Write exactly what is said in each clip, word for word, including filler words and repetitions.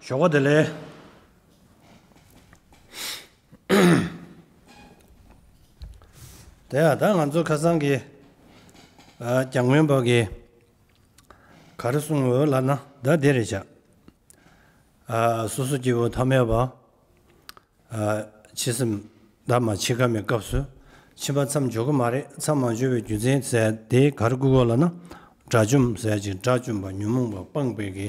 ཞོགས་པ་བདེ་ལེགས། དེ་ཡང་ད་ང་ཚོ་ཁ་སང་གི་ཨ་སྐྱབས་མགོན་པ་གིས་ག་རེ་གསུངས་ཡོད་ལབ་ན། ད་འདི་རེད་བཞག་ཨ་སོ་སོ་སྐྱེ་བོ་ཐ་མལ་པ། ཨ་འཆི་སེམས་ད་མ་འཆི་ཁ་མའི་སྐབས་སུ་ཕྱི་མ་མཚམས་འཇོག་གི་མ་རེད། མཚམས་མ་འཇོག་པའི་རྒྱུ་མཚན་ཟེར་དེ་ག་རེ་བཀོད་དགོས་ལབ་ན། དགྲ་བཅོམ་ཟེར་ཅིག་དགྲ་བཅོམ་པ་ཉོན་མོངས་པ་སྤངས་པའི་གི་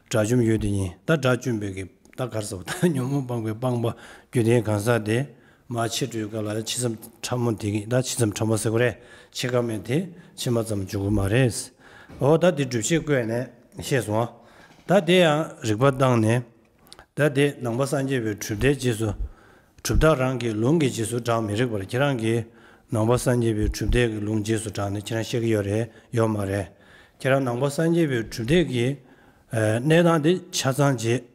དགྲ་བཅོམ་ཡུལ་དེ་ཡིན། ད་དགྲ་བཅོམ་པའི་གི་ད་ག་རེ་ཟེར་བ། ད་ཉོན་མོངས་སྤངས་པའི་སྤངས་པ་རྒྱུ་ལྡན་གང་ཟག་དེ་མ་འཆི་འགྲོའི་སྐབས་ལ་འཆི་སེམས་ཕྲ་མོ་དེ་གི་ད་འཆི་སེམས་ཕྲ་མོ་ཟེར་དགོས་རེད། འཆི་ཁ་མེད་དེ་ཕྱི་མ་ཙམ་འཇོག་གི་མ་རེད། འོ་ད་དེ་སྒྲུབ་བྱེད་བཀོད་ནས་བཤད་སོང་ཨ། ད་དེ་ཡང་རིགས་པ་བཏང་ནས། ད་དེ་ནང་པ་སངས་རྒྱས་པའི་གྲུབ་མཐའི་རྗེས་སུ། གྲུབ་མཐའ་རང་གི་ལུང་གི་རྗེས་སུ་འབྲང་མི་རིགས་པར། ཁྱེད་རང་གིས་ནང་པ་སངས་རྒྱས་པའི་གྲུབ་མཐའི་གི་ལུང་རྗེས་སུ་འབྲངས་ནས་ཁྱེད་རང་བཤད་ཀྱི་ཡོད་རེད་ཡོད་མ་རེད། ཁྱེད་རང་ནང་པ་སངས་རྒྱས་པའི་གྲུབ་མཐའི་གི་ཨ་གནས་སྟངས་དེ་ཆ་ཚང་བྱས།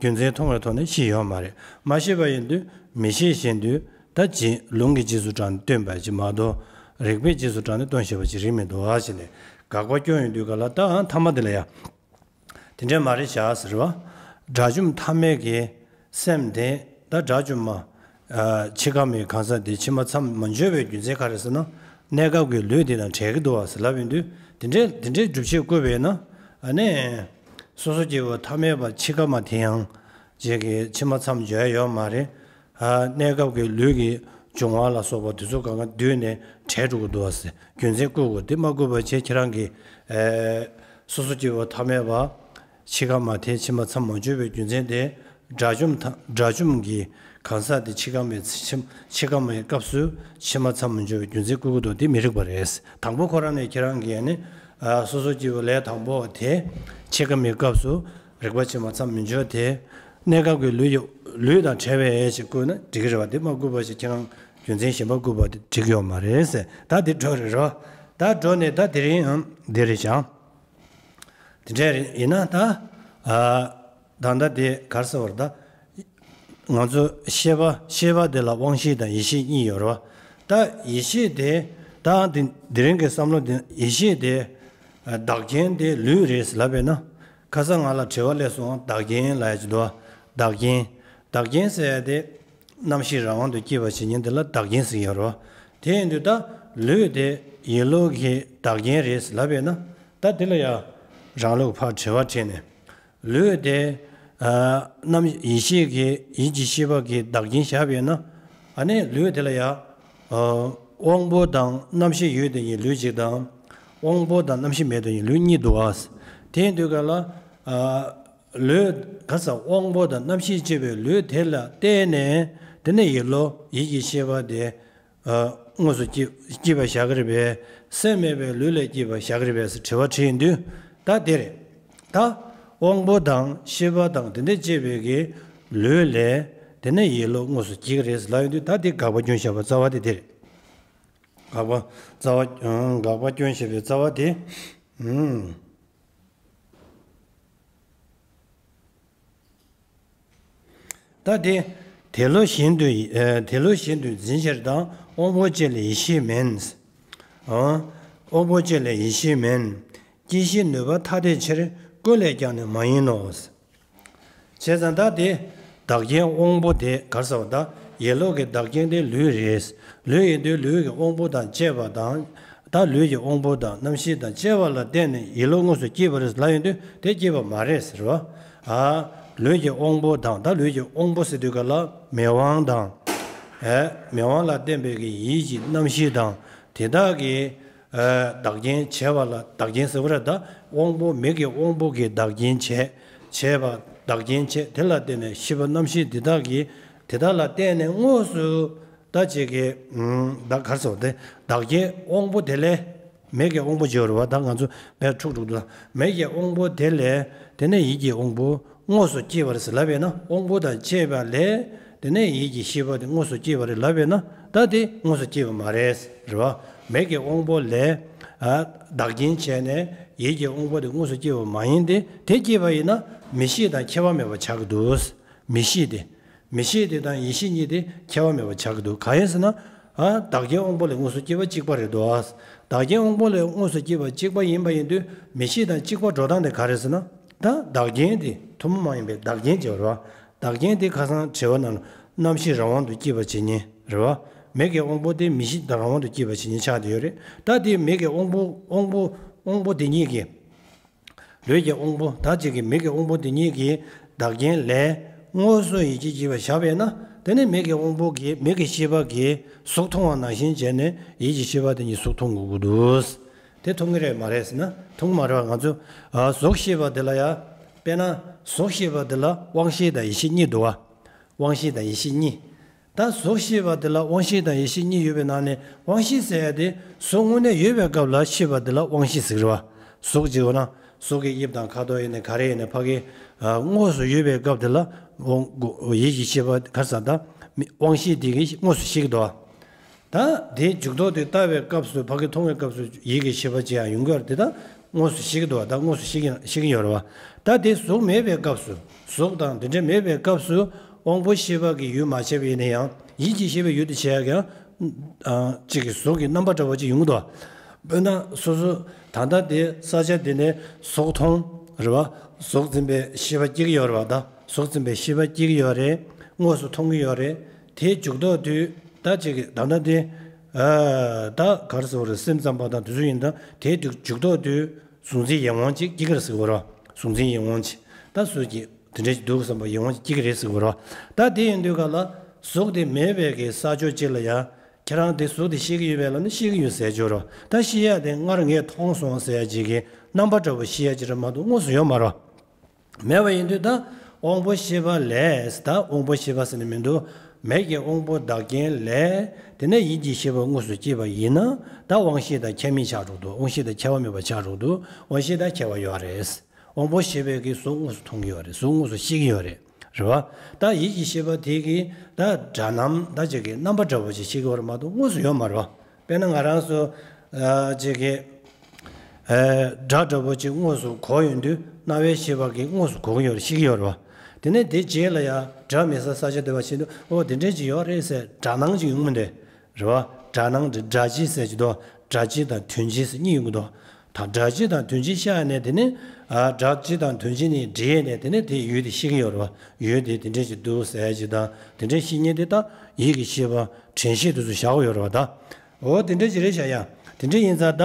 རྒྱུ་མཚན་མཐོང་བའི་ཐོག་ནས་ཤེས་ཡོད་མ་རེད། མ་ཤེས་པ་ཡིན་དུས་མི་ཤེས་བཞིན་དུ་ད་ཅི་ལུང་གི་རྗེས་སུ་འབྲངས་ནས་སྟོན་པ་ཅིག་མ་གཏོགས། རིགས་པའི་རྗེས་སུ་འབྲངས་ནས་སྟོན་ཤེས་པ་ཅིག་རེད་མི་འདུག་ཨ། ཟེར་ནས་དགག་པ་སྐྱོན་ཡོང་དུས་ག་ལ་ད་ཐ་མ་དེ་ལ་ཡ། དེ་འདྲས་མ་རེད་བཞག་ཟེར་བ། དགྲ་བཅོམ་ཐ་མལ་གྱི་སེམས་དེ་ད་དགྲ་བཅོམ་མ། ཨ་འཆི་ཁ་མའི་གང་ཟག་དེ་ཕྱི་མ་མཚམས་མ་འཇོག་པའི་རྒྱུ་མཚན་ག་རེ་ཟེར་ན། གནས་སྐབས་ཀྱི་ལུས་དེ་དང་བྲལ་གྱི་འདུག་བ་ཟེར་ལབ་ཡོང་དུས། དེ་འདྲས་དེ་འདྲས་སྒྲུབ་བྱེད་བཀོད་པས་ན། ཨ་ནི། སོ་སོ་སྐྱེ་བོ་ཐ་མལ་པ་འཆི་ཁ་མ་དེ་ཡང་། རྗེས་ཀྱི་ཕྱི་མ་མཚམས་འཇོག་ཡ་ཡོད་མ་རེད། ཨ་གནས་སྐབས་ཀྱི་ལུས་ཀྱི་འབྱུང་བ་ལ་སོགས་པ་དེ་ཚོ་གང་ག་བསྡུས་ནས་བྲལ་འགྲོ་གི་འདུག་བ་ཟེར་རྒྱུ་མཚན་བཀོད་དགོས། དེ་མ་བཀོད་པ་བྱས་ཁྱེད་རང་གིས་ཨེ་སོ་སོ་སྐྱེ་བོ་ཐ་མལ་པ། འཆི་ཁ་མ་དེ་ཕྱི་མ་མཚམས་མ་འཇོག་པའི་རྒྱུ་མཚན་དེ། དགྲ་བཅོམ་ཐ་དགྲ་བཅོམ་གྱི་གང་ཟག་དེ་འཆི་ཁ་མེད་ཕྱི་འཆི་ཁ་མེད་སྐབས་སུ་ཕྱི་མ་མཚམས་མ་འཇོག་པའི་རྒྱུ་མཚན་བཀོད་ཀྱི་འདུག་དེ་མི་རིགས་པ་རེད། དང་པོ་ཁོ་རང་ནས་ཁྱེད་རང་གིས་ནི་ཨ་སོ་སོ་སྐྱེ་བོ་ལས་དང་པོ་དེ་འཆི་ཁ་མེད་སྐབས་སུ་རིགས་པ་ཕྱི་མ་མཚམས་མི་འཇོག་དེ། གནས་སྐབས་ཀྱི་ལུས་ཡོད་ལུས་དང་བྲལ་བའི་ཞིག་བཀོད་ན་འགྲིག་གི་རེད་བ། དེ་མ་བཀོད་པ་ཞིག་ཁྱེད་རང་རྒྱུ་མཚན་གཞན་པ་བཀོད་པ་དེ་འགྲིག་ཡོད་མ་རེད་ཟེར། ད་དེ་འགྲོ་རེད་རོ། ད་འགྲོ་ནས་ད་དེ་རིང་ཨང་འདི་རེད་ཤག་དེ་འདྲ་ཡིན་ན་ད། ཨ་ད་ལྟ་དེ་ག་རེ་ཟེར་བར་ད། ང་ཚོ་ཤེས་པ་ཤེས་པ་དེ་ལ་དབང་ཤེས་དང་ཡིད་ཤེས་གཉིས་ཡོད་རེད་བ། ད་ཡིད་ཤེས་དེ་ད་དེ་དེ་རིང་གི་བསམ་བློ་དེ་ཡིད་ཤེས་དེ་བདག་རྐྱེན་དེ་ལུས་རེད་ལབ་པས་ན། ཁ་སང་ང་ལ་དྲི་བ་སླེབས་སོང་བདག་རྐྱེན་ལབ་ཡ་ཅིག་འདུག་བ། བདག་རྐྱེན། བདག་རྐྱེན་ཟེར་ཡ་དེ། རྣམ་ཤེས་རང་དབང་དུ་སྐྱེས་པ་བྱེད་མཁན་དེ་ལ་བདག་རྐྱེན་ཟེར་གྱི་ཡོད་རེད་བ། དེ་ཡིན་དུས་ད་ལུས་དེ་ཡིད་བློ་གི་བདག་རྐྱེན་རེད་ལབ་པས་ན། ད་དེ་ལ་ཡང་རང་ལུགས་ཕར་དྲི་བ་དྲིས་ནས། ལུས་དེ་ཨ་རྣམ་ཡིད་ཤེས་ཀྱི་ཡིད་ཀྱི་ཤེས་པ་གི་བདག་རྐྱེན་བཞག་པས་ན། ཨ་ནི་ལུས་དེ་ལ་ཡང་ཨ་དབང་པོ་དང་རྣམ་ཤེས་ཡོད་དེ་ཡིན་ལུས་གཅིག་དང་། དབང་པོ་དང་རྣམ་ཤེས་མེད་དེ་ཡིན་ལུས་གཉིས་འདུག་ཨ། དེ་ཡིན་དུས་ག་ལ་ཨ། ལུས་ག་ས་དབང་པོ་དང་རྣམ་ཤེས་སྐྱེས་པའི་ལུས་དེ་ལ་བརྟེན་ནས་དེ་ནས་ཡིད་བློ་ཡིད་ཀྱི་ཤེས་པ་དེ་ཨ་དངོས་སུ་སྐྱེ་སྐྱེས་པ་བཞག་གི་རེད་པས། སེམས་མེད་པའི་ལུས་ལ་སྐྱེས་པ་བཞག་གི་རེད་པས་ཟེར་དྲི་བ་དྲིས་ཡོང་དུས། ད་དེ་རེད། ད་དབང་པོ་དང་ཤེས་པ་དང་དེ་འདྲ་སྐྱེས་པའི་གི་ལུས་ལས་དེ་ནས་ཡིད་བློ་དངོས་སུ་སྐྱེ་གི་རེད་ཟེར་ལབ་ཡོང་དུས། ད་དེ་དགག་པ་སྐྱོན་བཞག་པ་རྩ་བ་དེ་དེ་རེད། དགག་པ་རྩ་བ་ཨང་དགག་པ་སྐྱོན་བཞག་པའི་རྩ་བ་དེ་ཨང་། ད་དེ། དེ་བློ་བཞིན་དུ་ཡི་ཨ་དེ་བློ་བཞིན་དུ་འཛིན་ཕྱིར་དང་དབང་པོ་ཅན་ལ་ཡིད་ཤེས་མིན། ཨང་། དབང་པོ་ཅན་ལ་ཡིད་ཤེས་མིན། སྐྱེད་ཤེས་ནུས་པ་ཐ་དད་ཕྱིར་ཀུན་ལས་ཀྱང་ནི་མ་ཡིན་ནོ། བྱས་ཙང་ད་དེ། བདག་རྐྱེན་དབང་པོ་དེ་ག་རེ་ཟེར་བ་ད། ཡིད་བློ་གི་བདག་རྐྱེན་དེ་ལུས་རེད། ལུས་ཡིན་དུས་ལུས་ཀྱི་དབང་པོ་དང་བཅས་པ་དང་། ད་ལུས་ཀྱི་དབང་པོ་དང་རྣམ་ཤེས་དང་བཅས་པ་ལ་བརྟེན་ནས་ཡིད་བློ་དངོས་སུ་སྐྱེས་པ་རེད་ལབ་ཡོང་དུས་དེ་སྐྱེས་པ་མ་རེད་ཟེར་བ། ཨ། ལུས་ཀྱི་དབང་པོ་དང་ད་ལུས་ཀྱི་དབང་པོ་ཟེར་དུས་ག་ལ་མིག་དབང་དང་། ཨེ། མིག་དབང་ལ་བརྟེན་པའི་གི་ཡིད་ཀྱི་རྣམ་ཤེས་དང་དེ་དག་གི་ཨ་བདག་རྐྱེན་བྱས་པ་ལ་བདག་རྐྱེན་ཟེར་བ་རེད་ད། དབང་པོ་མིག་གི་དབང་པོ་གི་བདག་རྐྱེན་བྱས། བྱས་པ་བདག་རྐྱེན་བྱས་དེ་ལ་བརྟེན་ནས་ཤེས་པ་རྣམ་ཤེས་འདི་དག་གིས་དེ་དག་ལ་བརྟེན་ནས་དངོས་སུ་ད་ཅིག་གི་ཨུམ་ད་ག་རེ་ཟེར་བ་དེ་བདག་རྐྱེན་དབང་པོ་དེ་ལས། མིག་གི་དབང་པོ་བརྗོད་རེད་བ། ད་ང་ཚོ་མིག་འཁྲུག་འགྲོ་འདུག་མིག་གི་དབང་པོ་དེ་ལས་དེ་ནས་ཡིད་ཀྱི་དབང་པོ་དངོས་སུ་སྐྱེས་པ་རེད་ཟེར་ལབ་པས་ན། དབང་པོ་དང་བཅས་པ་ལས་དེ་ནས་ཡིད་ཀྱི་ཤེས་པ་དེ་དངོས་སུ་སྐྱེས་པ་རེད་ལབ་པས་ན། ད་དེ་དངོས་སུ་སྐྱེས་པ་མ་རེད་རེད་བ། མིག་གི་དབང་པོ་ལས་ཨ་བདག་རྐྱེན་བྱས་ནས་ཡིད་ཀྱི་དབང་པོ་དེ་དངོས་སུ་སྐྱེས་པ་མ་ཡིན་ཏེ། དེ་སྐྱེས་པ་ཡིན་ན་མིག་ཤེས་དང་ཁྱད་པར་མེད་པ་ཆགས་ཀྱི་འདུག་མིག་ཤེས་དེ། མིག་ཤེས་དེ་དང་ཡིད་ཤེས་གཉིས་དེ་ཁྱད་པར་མེད་པ་ཆགས་ཀྱི་འདུག་གང་ཡིན་ཟེར་ན། ཨ་བདག་རྐྱེན་དབང་པོ་ལས་དངོས་སུ་སྐྱེས་པ་གཅིག་པ་རེད་དོ། བདག་རྐྱེན་དབང་པོ་ལས་དངོས་སུ་སྐྱེས་པ་གཅིག་པ་ཡིན་པ་ཡིན་དུས་མིག་ཤེས་དང་གཅིག་པ་འགྲོ་སྟངས་དེ་ག་རེ་ཟེར་ན། ད་བདག་རྐྱེན་དེ་ཐུན་མོང་མ་ཡིན་པའི་བདག་རྐྱེན་ཅེས་པ་རེད་བ། བདག་རྐྱེན་དེ་ཁ་སང་དྲི་བ་ནང་རྣམ་ཤེས་རང་དབང་དུ་སྐྱེད་པར་བྱེད་ཉིད་རེད་བ། མིག་གི་དབང་པོ་དེ་མིག་ཤེས་དང་རང་དབང་དུ་སྐྱེད་པར་བྱེད་ཉིད་ཆགས་བསྡད་ཡོད་རེད། ད་དེ་མིག་གི་དབང་པོ་དབང་པོ་དབང་པོ་དེ་ཉིད་ཀྱིས། ལུས་ཀྱི་དབང་པོ་ད་ཅིག་གི་མིག་གི་དབང་པོ་དེ་ཉིད་ཀྱིས་བདག་རྐྱེན་ལས་དངོས་སུ་ཡིད་ཀྱིས་བྱེད་པར་བཞག་པས་ན། དེ་ནི་མིག་གི་དབང་པོ་གིས་མིག་གི་ཤེས་པ་གིས་གཟུགས་མཐོང་བ་ནང་བཞིན་བྱས་ནས་ཡིད་ཀྱི་ཤེས་པ་དེ་ཉིད་གཟུགས་མཐོང་དགོས་ཀྱི་འདུག་དེ་མཐོང་གི་རེད་མ་རེད་ཟེར་ན། མཐོང་གི་མ་རེད་བ། ང་ཚོ་ཨ་གཟུགས་ཤེས་པ་དེ་ལ་ཡ། དཔེར་ན་གཟུགས་ཤེས་པ་དེ་ལ་དབང་ཤེས་དང་ཡིད་ཤེས་གཉིས་འདུག་བ། དབང་ཤེས་དང་ཡིད་ཤེས་གཉིས། ད་གཟུགས་ཤེས་པ་དེ་ལ་དབང་ཤེས་དང་ཡིད་ཤེས་གཉིས་ཡོད་པའི་ནང་ནས་དབང་ཤེས་ཟེར་ཡ་དེ་གཟུགས་དངོས་གནས་ཡོད་པའི་སྐབས་ལ་ཤེས་པ་དེ་ལ་དབང་ཤེས་ཟེར་གི་རེད་བ། གཟུགས་ཅིག་ཡོད་ན་གཟུགས་ཀྱི་དབྱིབས་དང་ཁ་དོག་ཡིན་ནའི་ག་རེ་ཡིན་ནའི་ཕ་གི་ཨ་དངོས་སུ་ཡོད་པའི་སྐབས་དེ་ལ་དབང་ཡིད་ཀྱི་ཤེས་པ་ག་རེ་ཟེར། ད་དབང་ཤེས་དེ་གིས་དངོས་སུ་ཤེས་ཀྱི་འདུག་བ། ད་དེའི་འཇུག་ལྡོག་དེ་ལྟ་བའི་སྐབས་སུ་ཕ་གི་མཐོང་བའི་སྐབས་སུ་ཡིད་ཀྱི་ཤེས་པ་ཅིག་ཡང་ཡོང་གི་ཡོད་རེད། དེ་ད་དངོས་སུ་ཤེས་ཀྱི་འདུག་བ། ད་དངོས་སུ་ཤེས་ཀྱི་ཤེས་ཀྱི་ཡོད་རེད་བ། ད་དེ་གཟུགས་མེད་པའི་སྐབས་སུ་གཟུགས་དང་དེ་འདྲ་མེད་པའི་སྐབས་སུ་དབང་པོ་ཤེས་པ་གི་ཡུལ་མ་བྱས་པ་ཡིན་ན་ཡང་ཡིད་ཀྱི་ཤེས་པའི་ཡུལ་དུ་བྱས་ཀྱང་ཨ་གཅིག་གི་གཟུགས་ཀྱི་རྣམ་པ་འདྲ་བོ་ཅིག་ཡོང་གི་འདུག་བ། དཔེར་ན་སོ་སོ་ད་ལྟ་དེ་ས་ཆ་དེ་ནས་གཟུགས་མཐོང་རེད་བ། གཟུགས་འཛིན་པའི་ཤེས་པ་སྐྱེ་གི་ཡོད་རེད་བ། ད་གཟུགས་འཛིན་པའི་ཤེས་པ་སྐྱེ་གི་ཡོད་རེད། དངོས་སུ་མཐོང་གི་ཡོད་རེད། དེའི་འཇུག་ལྡོག་དུས་ད་ཅིག་གི་ད་ལྟ་དེ་ཨ་ད་ག་རེ་ཟེར་དགོས་རེད། སེམས་ཙམ་པ་དང་དེ་ཚོ་ཡིན་ད་དེའི་འཇུག་ལྡོག་དུས་གཟུགས་འཛིན་ཡིད་དབང་ཅིག་སྐྱེ་གི་རེད་ཟེར་དགོས་རེད་བ། གཟུགས་འཛིན་ཡིད་དབང་ཅིག་ད་གཟུགས་ཀྱི་དེ་འདྲ་ཞིག་འདུག་བསམ་པ་ཡིད་དབང་ཅིག་སྐྱེ་གི་རེད་ཟེར་དགོས་རེད་བ། ད་དེ་ཡིན་དུས་ག་ལ་གཟུགས་དེ་མེད་པའི་གི་ས་ཕྱོགས་གཅིག་ལ་ཡ། ཁྱེད་རང་དེ་གཟུགས་དེ་ཤེས་ཀྱི་ཡོད་པས་ལབ་ན་ཤེས་ཀྱི་ཡོད་ཟེར་ཆོག་རོ། ད་ཤེས་ཡ་དེ་སྔར་ངས་མཐོང་སོང་ཟེར་ཡ་ཅིག་གི་རྣམ་པ་འདྲ་བོ་ཤེས་ཡ་ཅིག་རེད་མ་གཏོགས་དངོས་སུ་ཡོད་མ་རེད། མེད་པ་ཡིན་དུས་ད་དབང་པོ་ཤེས་པ་ལས། ད་དབང་པོ་ཤེས་པ་ཟེར་ནས་མི་འདུག་མིག་གི་དབང་པོ་བདག་རྐྱེན་ལས། དེ་ནས་ཡིད་ཀྱི་ཤེས་པ་དངོས་སུ་སྐྱེས་པ་ཡིན་ན་ད་དབང་ཤེས་དང་ཁྱད་མེད་ཆགས་འགྲོ་འདུག་དབང་ཤེས་དང་ཁྱད་པར་མེད་པ་ཆགས་འགྲོ་འདུག་དབང་ཤེས་དང་ཁྱད་པར་ཡོད་རེད། དབང་པོ་ཤེས་པའི་གི་གཟུགས་དངོས་སུ་མཐོང་གི་ཡོད་རེད། གཟུགས་དངོས་སུ་ཤེས་ཀྱི་ཡོད་རེད། རེད་བ། ད་ཡིད་ཀྱི་ཤེས་པ་དེ་གིས་ད་སྒྲ་རྣམས་ད་ཅིག་གི་རྣམ་པ་འདྲ་བོ་ཅིག་ཤེས་ཀྱི་ཡོད་རེད་མ་གཏོགས་དངོས་སུ་ཡོད་མ་རེད་བ། དཔེར་ན་ང་རང་ཚོ་ཨ་ཅིག་གི་ཨ་སྒྲ་འདྲ་བོ་ཅིག་དངོས་སུ་གོ་ཡོང་དུས་རྣ་བའི་ཤེས་པ་གིས་དངོས་སུ་གོ་གི་ཡོད་རེད། ཤེས་ཀྱི་ཡོད་རེད་བ། དེ་ནས་དེ་རྗེས་ལ་ཡང་སྒྲ་མེད་ས་ས་ཆ་དེ་བ་ཕྱིན་དུས་ཨོ་དེ་འདྲས་ཅིག་ཡོད་རེད་ཟེར་སྒྲ་སྣང་ཅིག་ཡོང་མི་འདུག་རེད་བ། སྒྲ་སྣང་དེ་སྒྲ་སྤྱི་ཟེར་གྱི་འདུག་སྒྲ་སྤྱི་དང་དོན་སྤྱི་ཟེར་གཉིས་ཡོང་གི་འདུག་ད་སྒྲ་སྤྱི་དང་དོན་སྤྱི་བཤད་ནས་དེ་ནི་ཨ་སྒྲ་སྤྱི་དང་དོན་སྤྱི་གཉིས་འདྲེས་ནས་དེ་ནི་དེ་ཡུལ་དེ་ཤེས་ཀྱི་ཡོད་རེད་བ། ཡུལ་དེ་དེ་འདྲས་ཅིག་འདུག་ཟེར་ཡ་ཅིག་དང་དེ་འདྲས་ཤེས་མཁན་དེ་ད་ཡིད་ཀྱི་ཤེས་པ་དྲན་ཤེས་དེ་ཚོ་བཞག་གི་ཡོད་རེད་བ་ད། འོ་དེ་འདྲས་ཅིག་རེད་བཞག་ཡ། དེ་འདྲས་ཡིན་ཙང་ད་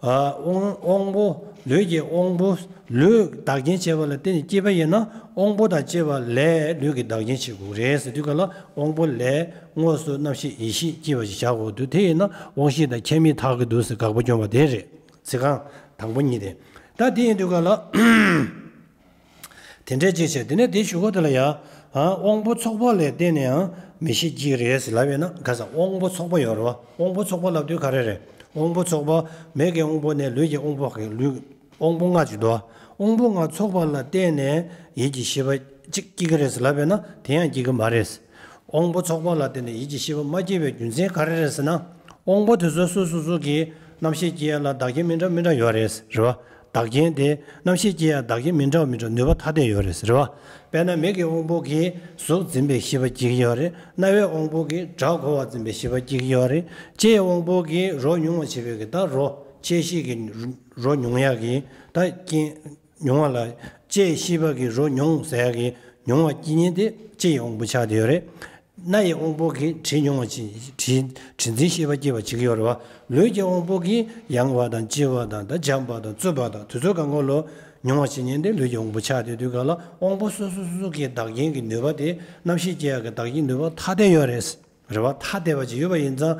ཨ་དབང་དབང་པོ་ལུས་ཀྱི་དབང་པོ་ལུས་བདག་རྐྱེན་བྱས་པ་ལ་བརྟེན་ནས་སྐྱེས་པ་ཡིན་ན་དབང་པོ་དང་བཅས་པ་ལས་ལུས་ཀྱི་བདག་རྐྱེན་བྱེད་དགོས་རེད་ཟེར་དུས་ག་ལ་དབང་པོ་ལས་དངོས་སུ་རྣམ་ཤེས་ཡིད་ཤེས་སྐྱེས་པ་ཞིག་བཞག་དགོས་འདུག་དེ་ཡིན་ན་དབང་ཤེས་དང་ཁྱད་མེད་ཐག་གི་འདུག་ཟེར་དགག་པ་སྐྱོན་པ་དེ་རེད། ཚིག་རྐང་དང་པོ་གཉིས་དེ། ད་དེ་ཡིན་དུས་ག་ལ་དེ་འདྲས་ཅིག་བྱས། དེ་ནས་དེ་གཞུག་གུ་དེ་ལ་ཡ། ཨ་དབང་པོ་ཚོགས་པ་ལ་བརྟེན་ནས་ཡང་མིག་ཤེས་སྐྱེ་གི་རེད་ཟེར་ལབ་ཡོད་ན་ག་ས་དབང་པོ་ཚོགས་པ་ཡོད་རེད་བ། དབང་པོ་ཚོགས་པ་ལབ་དུས་ག་རེ་རེད། དབང་པོ་ཚོགས་པ་མིག་གི་དབང་པོ་ནས་ལུས་ཀྱི་དབང་པོ་གི་ལུས་དབང་པོ་ལྔ་ཅིག་འདུག་དབང་པོ་ལྔ་ཚོགས་པ་ལ་བརྟེན་ནས་ཡིད་ཀྱི་ཤེས་པ་གཅིག་སྐྱེ་གི་རེད་ཟེར་ལབ་ཡོད་ན་དེ་ཡང་སྐྱེ་གི་མ་རེད། དབང་པོ་ཚོགས་པ་ལ་བརྟེན་ནས་ཡིད་ཀྱི་ཤེས་པ་མ་སྐྱེས་པའི་རྒྱུ་མཚན་ག་རེ་རེད་ཟེར་ན། དབང་པོ་དེ་ཚོ་སོ་སོ་སོ་གི་རྣམ་ཤེས་སྐྱེ་ཡ་ལ་བདག་རྐྱེན་མི་འདྲ་མི་འདྲ་ཡོད་རེད། རེད་བ། བདག་རྐྱེན་དེ་རྣམ་ཤེས་སྐྱེ་ཡ་བདག་རྐྱེན་མི་འདྲ་བ་མི་འདྲ་ནུས་པ་ཐ་དད་ཡོད་རེད། རེད་བ། དཔེར་ན་མིག་གི་དབང་པོ་གིས་གཟུགས་འཛིན་པའི་ཤེས་པ་སྐྱེ་གི་ཡོད་རེད། རྣ་བའི་དབང་པོ་གིས་སྒྲ་གོ་བ་འཛིན་པའི་ཤེས་པ་སྐྱེ་གི་ཡོད་རེད། ལྕེའི་དབང་པོ་གིས་རོ་མྱོང་བ་བྱེད་པའི་གི་ད་རོ་ལྕེ་ཤེས་ཀྱི་རོ་མྱོང་ཡ་གི་ད་རྐྱེན། མྱོང་བ་ལ་ལྕེ་ཤེས་པ་གི་རོ་མྱོང་ཟེར་ཡ་གི་མྱོང་བ་སྐྱེ་མཁན་དེ་ལྕེ་ཡི་དབང་པོ་ཆགས་བསྡད་ཡོད་རེད། སྣ་ཡི་དབང་པོ་གིས་དྲི་མྱོང་བ་ཅིག་དྲི་དྲི་འཛིན་ཤེས་པ་སྐྱེ་བ་བྱེད་ཀྱི་ཡོད་རེད་བ། ལུས་ཀྱི་དབང་པོ་གིས་ཡང་བ་དང་ལྕི་བ་དང་ད་འཇམ་པ་དང་རྩུབ་པ་དང་དེ་ཚོའི་སྒང་ག་ལོ་མྱོང་བ་བྱེད་མཁན་དེ་ལུས་ཀྱི་དབང་པོ་ཆགས་བསྡད་དུས་ག་ལ་དབང་པོ་སོ་སོ་སོ་སོ་གི་བདག་རྐྱེན་གྱི་ནུས་པ་དེ་རྣམ་ཤེས་སྐྱེ་ཡག་གི་བདག་རྐྱེན་ནུས་པ་ཐ་དད་ཡོད་རེད། རེད་བ། ཐ་དད་པ་ཅིག་ཡོད་པ་ཡིན་ཙང་།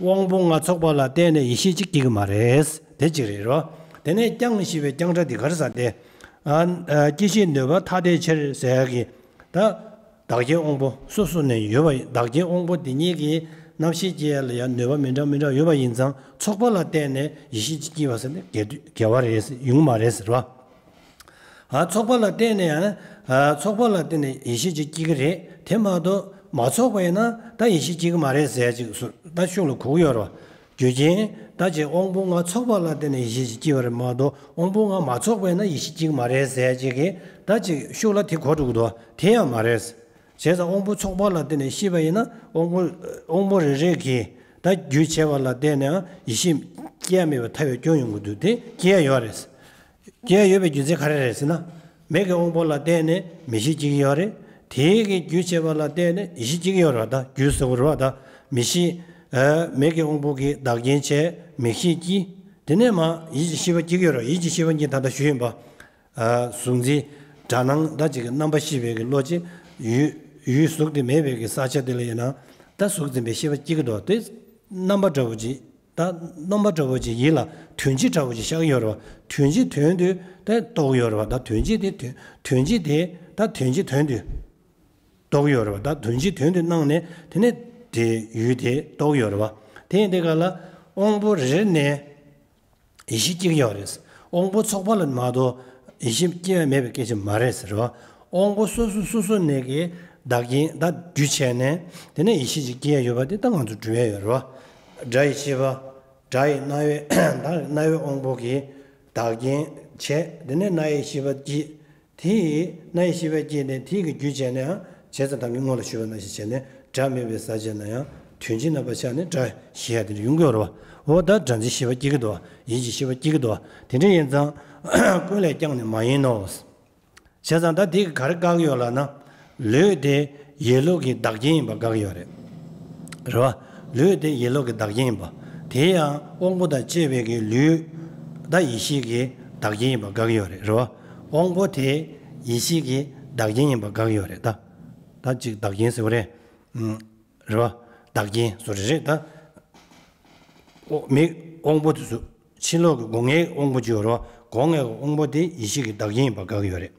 དབང་པོ་ལྔ་ཚོགས་པ་ལ་བརྟེན་ནས་ཡིད་ཤེས་ཅིག་སྐྱེ་གི་མ་རེད། དེ་གཅིག་རེད་རོ། དེ་ནས་ཀྱང་ཞེས་པའི་ཀྱང་སྒྲ་འདི་ག་རེ་ཟེར་ཏེ། ཨ་ཨ་སྐྱེད་བྱེད་ནུས་པ་ཐ་དད་ཕྱིར་ཟེར་ཡག་གི། ད། བདག་རྐྱེན་དབང་པོ་སོ་སོ་ནས་ཡོད་པ་ཡིན། བདག་རྐྱེན་དབང་པོ་འདི་གཉིས་ཀྱིས་རྣམ་ཤེས་སྐྱེ་ཡ་ལ་ཡང་ནུས་པ་མི་འདྲ་མི་འདྲ་ཡོད་པ་ཡིན་ཙང་ཚོགས་པ་ལ་བརྟེན་ནས་ཡིད་ཤེས་ཅིག་སྐྱེ་བ་ཟེར་ནས་འགལ་འགལ་བ་རེད་ཟེར་ཡོང་གི་མ་རེད་ཟེར་བ། ཨ་ཚོགས་པ་ལ་བརྟེན་ནས་ཡང་ན་ཨ་ཚོགས་པ་ལ་བརྟེན་ནས་ཡིད་ཤེས་ཅིག་སྐྱེ་གི་རེད། དེ་མ་གཏོགས་མ་ཚོགས་པ་ཡིན་ན་ད་ཡིད་ཤེས་སྐྱེ་གི་མ་རེད་ཟེར་ཡ་ཅིག་སུ་ད་ཤུགས་ལ་གོ་གི་ཡོད་རེད་བ། རྒྱུ་རྐྱེན་ད་ཅིག་དབང་པོ་ལྔ་ཚོགས་པ་ལ་བརྟེན་ནས་ཡིད་ཤེས་ཅིག་སྐྱེ་བ་རེད་མ་གཏོགས་དབང་པོ་ལྔ་མ་ཚོགས་པ་ཡིན་ན་ཡིད་ཤེས་སྐྱེ་གི་མ་རེད་ཟེར་ཡ་ཅིག་གིས་ད་ཅིག་ཤུགས་ལ་དེ་གོ་འགྲོ་གི་འདུག་དེ་ཡང་མ་རེད། བྱས་ཙང་དབང་པོ་ཚོགས་པ་ལ་བརྟེན་ནས་ཤེས་པ་ཡིན་ན་དབང་པོ་དབང་པོ་རེ་རེ་གིས་ད་རྒྱུ་བྱས་པ་ལ་བརྟེན་ནས་ཡིད་ཤེས་སྐྱེ་ཡ་མེད་པའི་ཐལ་བའི་སྐྱོན་ཡོང་གི་འདུག་དེ་སྐྱེ་ཡ་ཡོད་རེད། སྐྱེ་ཡ་ཡོད་པའི་རྒྱུ་མཚན་ག་རེ་རེད་ཟེར་ན། མིག་གི་དབང་པོ་ལ་བརྟེན་ནས་མིག་ཤེས་སྐྱེ་གི་ཡོད་རེད། དེའི་གི་རྒྱུ་བྱེད་པ་ལ་བརྟེན་ནས་ཡིད་ཤེས་སྐྱེ་གི་ཡོད་རེད་བ། ད་རྒྱུ་ཟེར་བ་རེད་བ། ད་མིག་ཤེས། ཨ། མིག་གི་དབང་པོ་གིས་བདག་རྐྱེན་བྱས། མིག་ཤེས་སྐྱེ། དེ་ནས་མར་ཡིད་ཀྱི་ཤེས་པ་སྐྱེ་གི་ཡོད་རེད། ཡིད་ཀྱི་ཤེས་པ་གཉིས་ད་ལྟ་ཞུས་ཡིན་པ། ཨ། གཟུགས་འཛིན། སྒྲ་སྣང་། ད་ཅིག་གི་རྣམ་པ་ཤེས་པའི་གི་བློ་ཅན། ཡུལ། ཡུལ་གཟུགས་དེ་མེད་པའི་གི་ས་ཆ་དེ་ལ་ཡིན་ན། ད་གཟུགས་འཛིན་པའི་ཤེས་པ་སྐྱེ་གི་འདུག་དེ་རྣམ་པ་འདྲ་བོ་ཅིག་ད་རྣམ་པ་འདྲ་བོ་ཅིག་ཡིད་ལ་དོན་སྤྱི་འདྲ་བོ་ཅིག་ཤར་གི་ཡོད་རེད་བ། དོན་སྤྱི་དོན་དུ་ད་རྟོགས་ཡོད་རེད་བ། ད་དོན་སྤྱི་དེ་དོན། དོན་སྤྱི་དེ་ད་དོན་སྤྱི་དོན་དུ་རྟོགས་ཡོད་རེད་བ། ད་དོན་སྤྱི་དོན་དུ་སྣང་ནས་དེ་ནས་དེ་ཡུལ་དེ་རྟོགས་ཡོད་རེད་བ། དེ་ཡིན་དུས་ག་ལ་དབང་པོ་རེ་ནས་ཡིད་ཤེས་སྐྱེ་གི་ཡོད་རེད། དབང་པོ་ཚོགས་པ་ལ་མ་གཏོགས་ཡིད་ཤེས་སྐྱེ་བ་མེད་པའི་སྐད་ཆ་མ་རེད་ཟེར་བ། དབང་པོ་སོ་སོ་སོ་སོ་ནས་ཀྱི་བདག་རྐྱེན་ད་རྒྱུ་བྱས་ནས་དེ་ནས་ཡིད་ཤེས་ཅིག་སྐྱེ་ཡ་ཡོད་པ་དེ་ད་ང་ཚོ་སྒྲུབ་ཡ་ཡོད་རེད་བ། སྒྲ་ཡི་ཤེས་པ། སྒྲ་ཡི་རྣ་བའི་ད་རྣ་བའི་དབང་པོ་གིས་བདག་རྐྱེན་བྱས། དེ་ནས་རྣ་ཡི་ཤེས་པ་སྐྱེས། དེ་ཡིས་རྣ་ཡི་ཤེས་པ་སྐྱེས་ནས་དེ་ཡི་རྒྱུ་བྱས་ནས་ཡང་བྱས་ཙང་ད་ངས་སྔོན་ལ་ཞུས་པ་ནང་བཞིན་བྱས་ནས་སྒྲ་མེད་པའི་ས་ཆ་ན་ཡང་དོན་སྤྱི་རྣམ་པ་ཆགས་ནས་སྒྲ་ཞེས་ཡ་དེ་འདྲ་ཡོང་གི་ཡོད་རེད་བ། འོ་ད་སྒྲ་འཛིན་ཤེས་པ་སྐྱེ་གི་འདུག་ཡིད་ཀྱི་ཤེས་པ་སྐྱེ་གི་འདུག་དེ་འདྲ་ཡིན་ཙང་ཀུན་ལས་ཀྱང་ནི་མ་ཡིན་ནོ། བྱས་ཙང་ད་དེ་ག་རེ་བཀག་གི་ཡོད་ལབ་ན། ལུས་དེ་ཡིད་བློ་གི་བདག་རྐྱེན་ཡིན་པ་བཀག་གི་ཡོད་རེད། རེད་བ། ལུས་དེ་ཡིད་བློ་གི་བདག་རྐྱེན་ཡིན་པ། དེ་ཡང་དབང་པོ་དང་བཅས་པའི་གི་ལུས་ད་ཡིད་ཤེས་ཀྱི་བདག་རྐྱེན་ཡིན་པ་བཀག་གི་ཡོད་རེད། རེད་བ། དབང་པོ་དེ་ཡིད་ཤེས་ཀྱི་བདག་རྐྱེན་ཡིན་པ་བཀག་གི་ཡོད་རེད་ད། ད་ཅིག་བདག་རྐྱེན་ཟེར་བ་རེད། ཨུམ། རེད་བ། བདག་རྐྱེན་བཟོ་རེ་རེད་ད། ཨོ། མིག་དབང་པོ་དེ་ཚོ་ཕྱི་ལོགས་ཀྱི་སྒོ་ལྔའི་དབང་པོ་བརྗོད་རོགས། སྒོ་ལྔའི་དབང་པོ་དེ་ཡིད་ཤེས་ཀྱི་བདག་རྐྱེན་ཡིན་པ་དགག་ཡོད་རེད།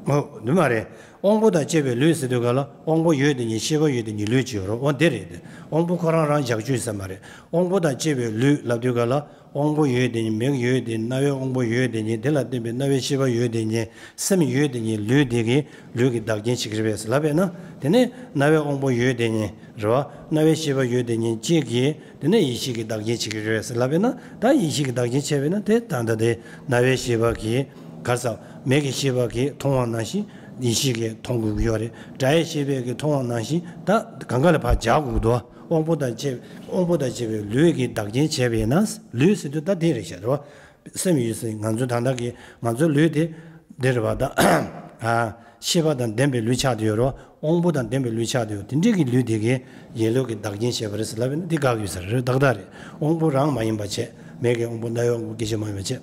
ཨོ། འདི་མ་རེད། དབང་པོ་དང་བཅས་པའི་ལུས་ཟེར་དུས་ག་ལ་དབང་པོ་ཡོད་དེ་ཉིད་ཤེས་པ་ཡོད་དེ་ཉིད་ལུས་ཀྱི་ཡོད་རོགས། འོ་འདི་རེད་དེ། དབང་པོ་ཁོ་རང་རང་བཞག་རྒྱུ་ཡིན་ས་མ་རེད། དབང་པོ་དང་བཅས་པའི་ལུས་ལབ་དུས་ག་ལ། དབང་པོ་ཡོད་དེ་ཉིད། མིག་ཡོད་དེ་ཉིད། རྣ་བའི་དབང་པོ་ཡོད་དེ་ཉིད། དེ་ལ་བརྟེན་པའི་རྣ་བའི་ཤེས་པ་ཡོད་དེ་ཉིད། སེམས་ཡོད་དེ་ཉིད། ལུས་དེ་གིས་ལུས་ཀྱི་བདག་རྐྱེན་བྱེད་ཀྱི་རེད་པས་ལབ་པས་ན། དེ་ནས་རྣ་བའི་དབང་པོ་ཡོད་དེ་ཉིད་རེད་བ། རྣ་བའི་ཤེས་པ་ཡོད་དེ་ཉིད་གཅིག་གིས་དེ་ནས་ཡིད་ཤེས་ཀྱི་བདག་རྐྱེན་བྱེད་ཀྱི་རེད་པས་ལབ་པས་ན། ད་ཡིད་ཤེས་ཀྱི་བདག་རྐྱེན་བྱས་པས་ན་དེ་ད་ལྟ་དེ་རྣ་བའི་ཤེས་པ་གིས་ག་རེ་ཟ། མིག་གི་ཤེས་པ་གིས་མཐོང་བ་ནང་བཞིན་ཡིད་ཤེས་ཀྱིས་མཐོང་དགོས་ཀྱི་ཡོད་རེད། སྒྲ་ཡི་ཤེས་པ་གིས་མཐོང་བ་ནང་བཞིན་ད་གང་ག་ལ་ཕར་སྦྱར་དགོས་ཀྱི་འདུག་དབང་པོ་དང་བཅས། དབང་པོ་དང་བཅས་པའི་ལུས་ཀྱི་བདག་རྐྱེན་བྱས་པས་ན། ལུས་ཟེར་དུས་ད་དེ་རེད་ཤག་རེད་བ། སེམས་ཡོད་ཟེར། ང་ཚོ་ད་ལྟ་གི་ང་ཚོའི་ལུས་དེ་འདི་རེད་བ། ད་ཨ། ཤེས་པ་དང་ལྡན་པའི་ལུས་ཆགས་བསྡད་ཡོད་རེད་བ། དབང་པོ་དང་ལྡན་པའི་ལུས་ཆགས་བསྡད་ཡོད། དེ་འདྲའི་གི་ལུས་དེ་གིས་ཡིད་བློ་གི་བདག་རྐྱེན་བྱས་པ་རེད་ཟེར་ལབ་པས་ན་འདི་དགག་ཡོད་ས་རེད། ཏག་ཏག་རེད། དབང་པོ་རང་མ་ཡིན་པ་བྱས། མིག་གི་དབང་པོ་རྣ་བའི་དབང་པོ་སྐད་ཅིག་མ་ཡིན་པ་བྱས།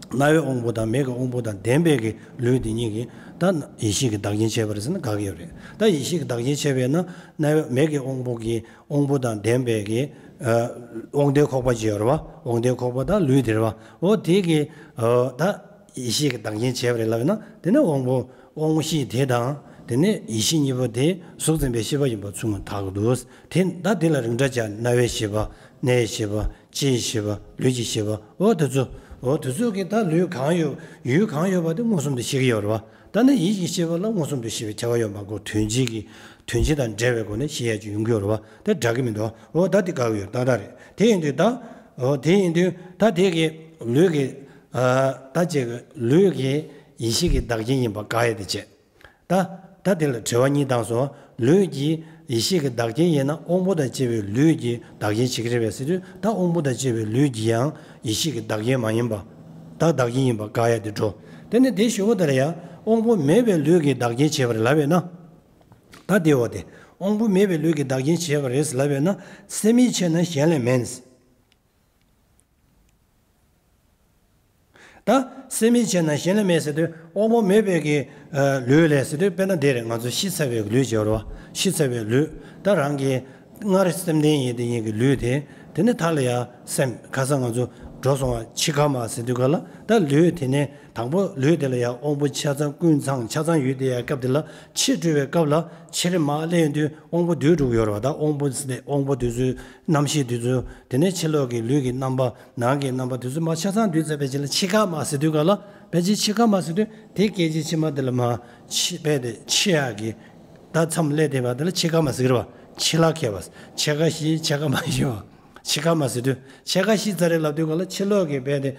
རྣ་བའི་དབང་པོ་དང་མིག་གི་དབང་པོ་དང་ལྡན་པའི་གི་ལུས་དེ་གཉིས་ཀྱིས་ད་ཡིད་ཤེས་ཀྱི་བདག་རྐྱེན་བྱས་པ་རེད་ཟེར་ན་དགག་ཡོད་རེད། ད་ཡིད་ཤེས་ཀྱི་བདག་རྐྱེན་བྱས་པས་ན་རྣ་བའི་མིག་གི་དབང་པོ་གི་དབང་པོ་དང་ལྡན་པའི་གི་ཨ། དབང་ལྡན་ཁོག་པ་ཅིག་ཡོད་རེད་བ། དབང་ལྡན་ཁོག་པ་དང་ལུས་དེ་རེད་བ། འོ་དེ་གི་ཨ། ད་ཡིད་ཤེས་ཀྱི་བདག་རྐྱེན་བྱས་པ་རེད་ལབ་ན། དེ་ནས་དབང་པོ་དབང་ཤེས་དེ་དང་དེ་ནས་ཡིད་ཤེས་གཉིས་པོ་དེ་གཟུགས་འཛིན་པའི་ཤེས་པ་ཡིན་པ་ཚུལ་དངོས་དག་གི་འདུག་དེ་ད་དེ་ལ་རིགས་འདྲ་བྱ། རྣ་བའི་ཤེས་པ། སྣའི་ཤེས་པ། ལྕེའི་ཤེས་པ། ལུས་ཀྱི་ཤེས་པ། འོ་དེ་ཚོ། འོ་དེ་ཚོ་གི་ད་ལུས་གང་ཡོད། ཡུལ་གང་ཡོད་པ་དེ་མངོན་སུམ་དུ་ཤེས་ཀྱི་ཡོད་རེད་བ། ད་ནི་ཡིད་ཀྱི་ཤེས་པ་ལ་མངོན་སུམ་དུ་ཤེས་པའི་ཁྱབ་པ་ཡོད་མ་གོ། དོན་སྤྱི་གི་དོན་སྤྱི་དང་འབྲེལ་བའི་སྒོ་ནས་ཤེས་ཡ་ཅིག་ཡོང་གི་ཡོད་རེད་བ། དེ་འདྲ་གི་མི་འདུག་འོ་ད་དེ་དགག་གི་ཡོད། ཏག་ཏག་རེད། དེ་ཡིན་དུས་ད། འོ་དེ་ཡིན་དུས་ད་དེ་གི་ལུས་ཀྱི། ཨ། ད་ཅིག་ལུས་ཀྱི་ཡིད་ཤེས་ཀྱི་བདག་རྐྱེན་ཡིན་པ་དགག་ཡ་དེ་བྱས། ད། ད་དེ་ལ་དྲི་བ་གཉིས་བཏང་སོང་། ལུས་ཀྱི་ཡིད་ཤེས་ཀྱི་བདག་རྐྱེན་ཡིན་ན་དབང་པོ་དང་བཅས་པའི་ལུས་ཀྱི་བདག་རྐྱེན་བྱེད་ཀྱི་རེད་པས་ཟེར་དུས། ད་དབང་པོ་དང་བཅས་པའི་ལུས་ཀྱི་ཡང་ཡིད་ཤེས་ཀྱི་བདག་རྐྱེན་མ་ཡིན་པ། ད་བདག་རྐྱེན་ཡིན་པ་དགག་ཡ་དེ་འགྲོ། དེ་ནི་དེ་ཞུ་བ་དེ་ལ་ཡང་དབང་པོ་མེད་པའི་ལུས་ཀྱི་བདག་རྐྱེན་བྱས་པ་རེད་ལབ་པས་ན། ད་དེ་འོ་དེ་དབང་པོ་མེད་པའི་ལུས་ཀྱི་བདག་རྐྱེན་བྱས་པ་རེད་ལབ་པས་ན། སེམས་ཉིད་ཆེ་ན་གཞན་ལས་མིན། ད་སེམས་ཉིད་ཆེ་ན་གཞན་ལས་མེད་ཟེར་དུས་དབང་པོ་མེད་པའི་གི་ལུས་ལས་ཟེར་དུས། དཔེར་ན་འདི་རེད། ང་ཚོ་ཤི་ཚར་བའི་ལུས་ཅིག་ཡོད་རེད་བ། ཤི་ཚར་བའི་ལུས། ད་རང་གི་སྔར་སེམས་ལྡན་ཡིན་དེ་ཉིད་ཀྱི་ལུས་དེ། དེ་ནས་མཐའ་ལ་ཡང་སེམས། ཁ་སང་ང་ཚོ་འགྲོ་སོང་བ་འཆི་ཁ་མ་ཟེར་དུས་ག་ལ། ད་ལུས་དེ་ནས་དང་པོ་ལུས་དེ་ལ་ཡང་དབང་པོ་ཆ་ཚང་ཀུན་ཚང་ཆ་ཚང་ཡོད་དེ། ཡང་སྐབས་དེ་ལ་འཆི་འགྲོ་བའི་སྐབས་ལ་འཆི་རེ་མ་སླེབས་དུས་དབང་པོ་སྡུད་འགྲོ་གི་ཡོད་རེད་བ། ད་དབང་པོ་ཟེར་ནས་དབང་པོ་དེ་ཚོའི་རྣམ་ཤེས་དེ་ཚོ། དེ་ནས་ཕྱི་ལོགས་ཀྱི་ལུས་ཀྱི་རྣམ་པ། ནང་གི་རྣམ་པ་དེ་ཚོ་མར་ཆ་ཚང་སྡུད་ཚར་བའི་རྗེས་ལ་འཆི་ཁ་མ་ཟེར་དུས་ག་ལ། ཕལ་ཆེར་འཆི་ཁ་མ་ཟེར་དུས་དེ་སྐད་ཅིག་ཕྱི་མ་དེ་ལ་མར་འཆི་བས་དེ་འཆི་ཡག་གི་ད་མཚམས་སླེབས་བསྡད་པ་དེ་ལ་འཆི་ཁ་མ་ཟེར་གི་རེད་བ། འཆི་ལྷག་ཁེལ་བ། འཆི་ཁ་ཤི། འཆི་ཁ་མ་ཤི་བ། འཆི་ཁ་མ་ཟེར་དུས་འཆི་ཁ་ཤི་ཚར་རེད་ལབ་དུས་ག་ལ་ཕྱི་ལོགས་ཀྱི་བས་དེ་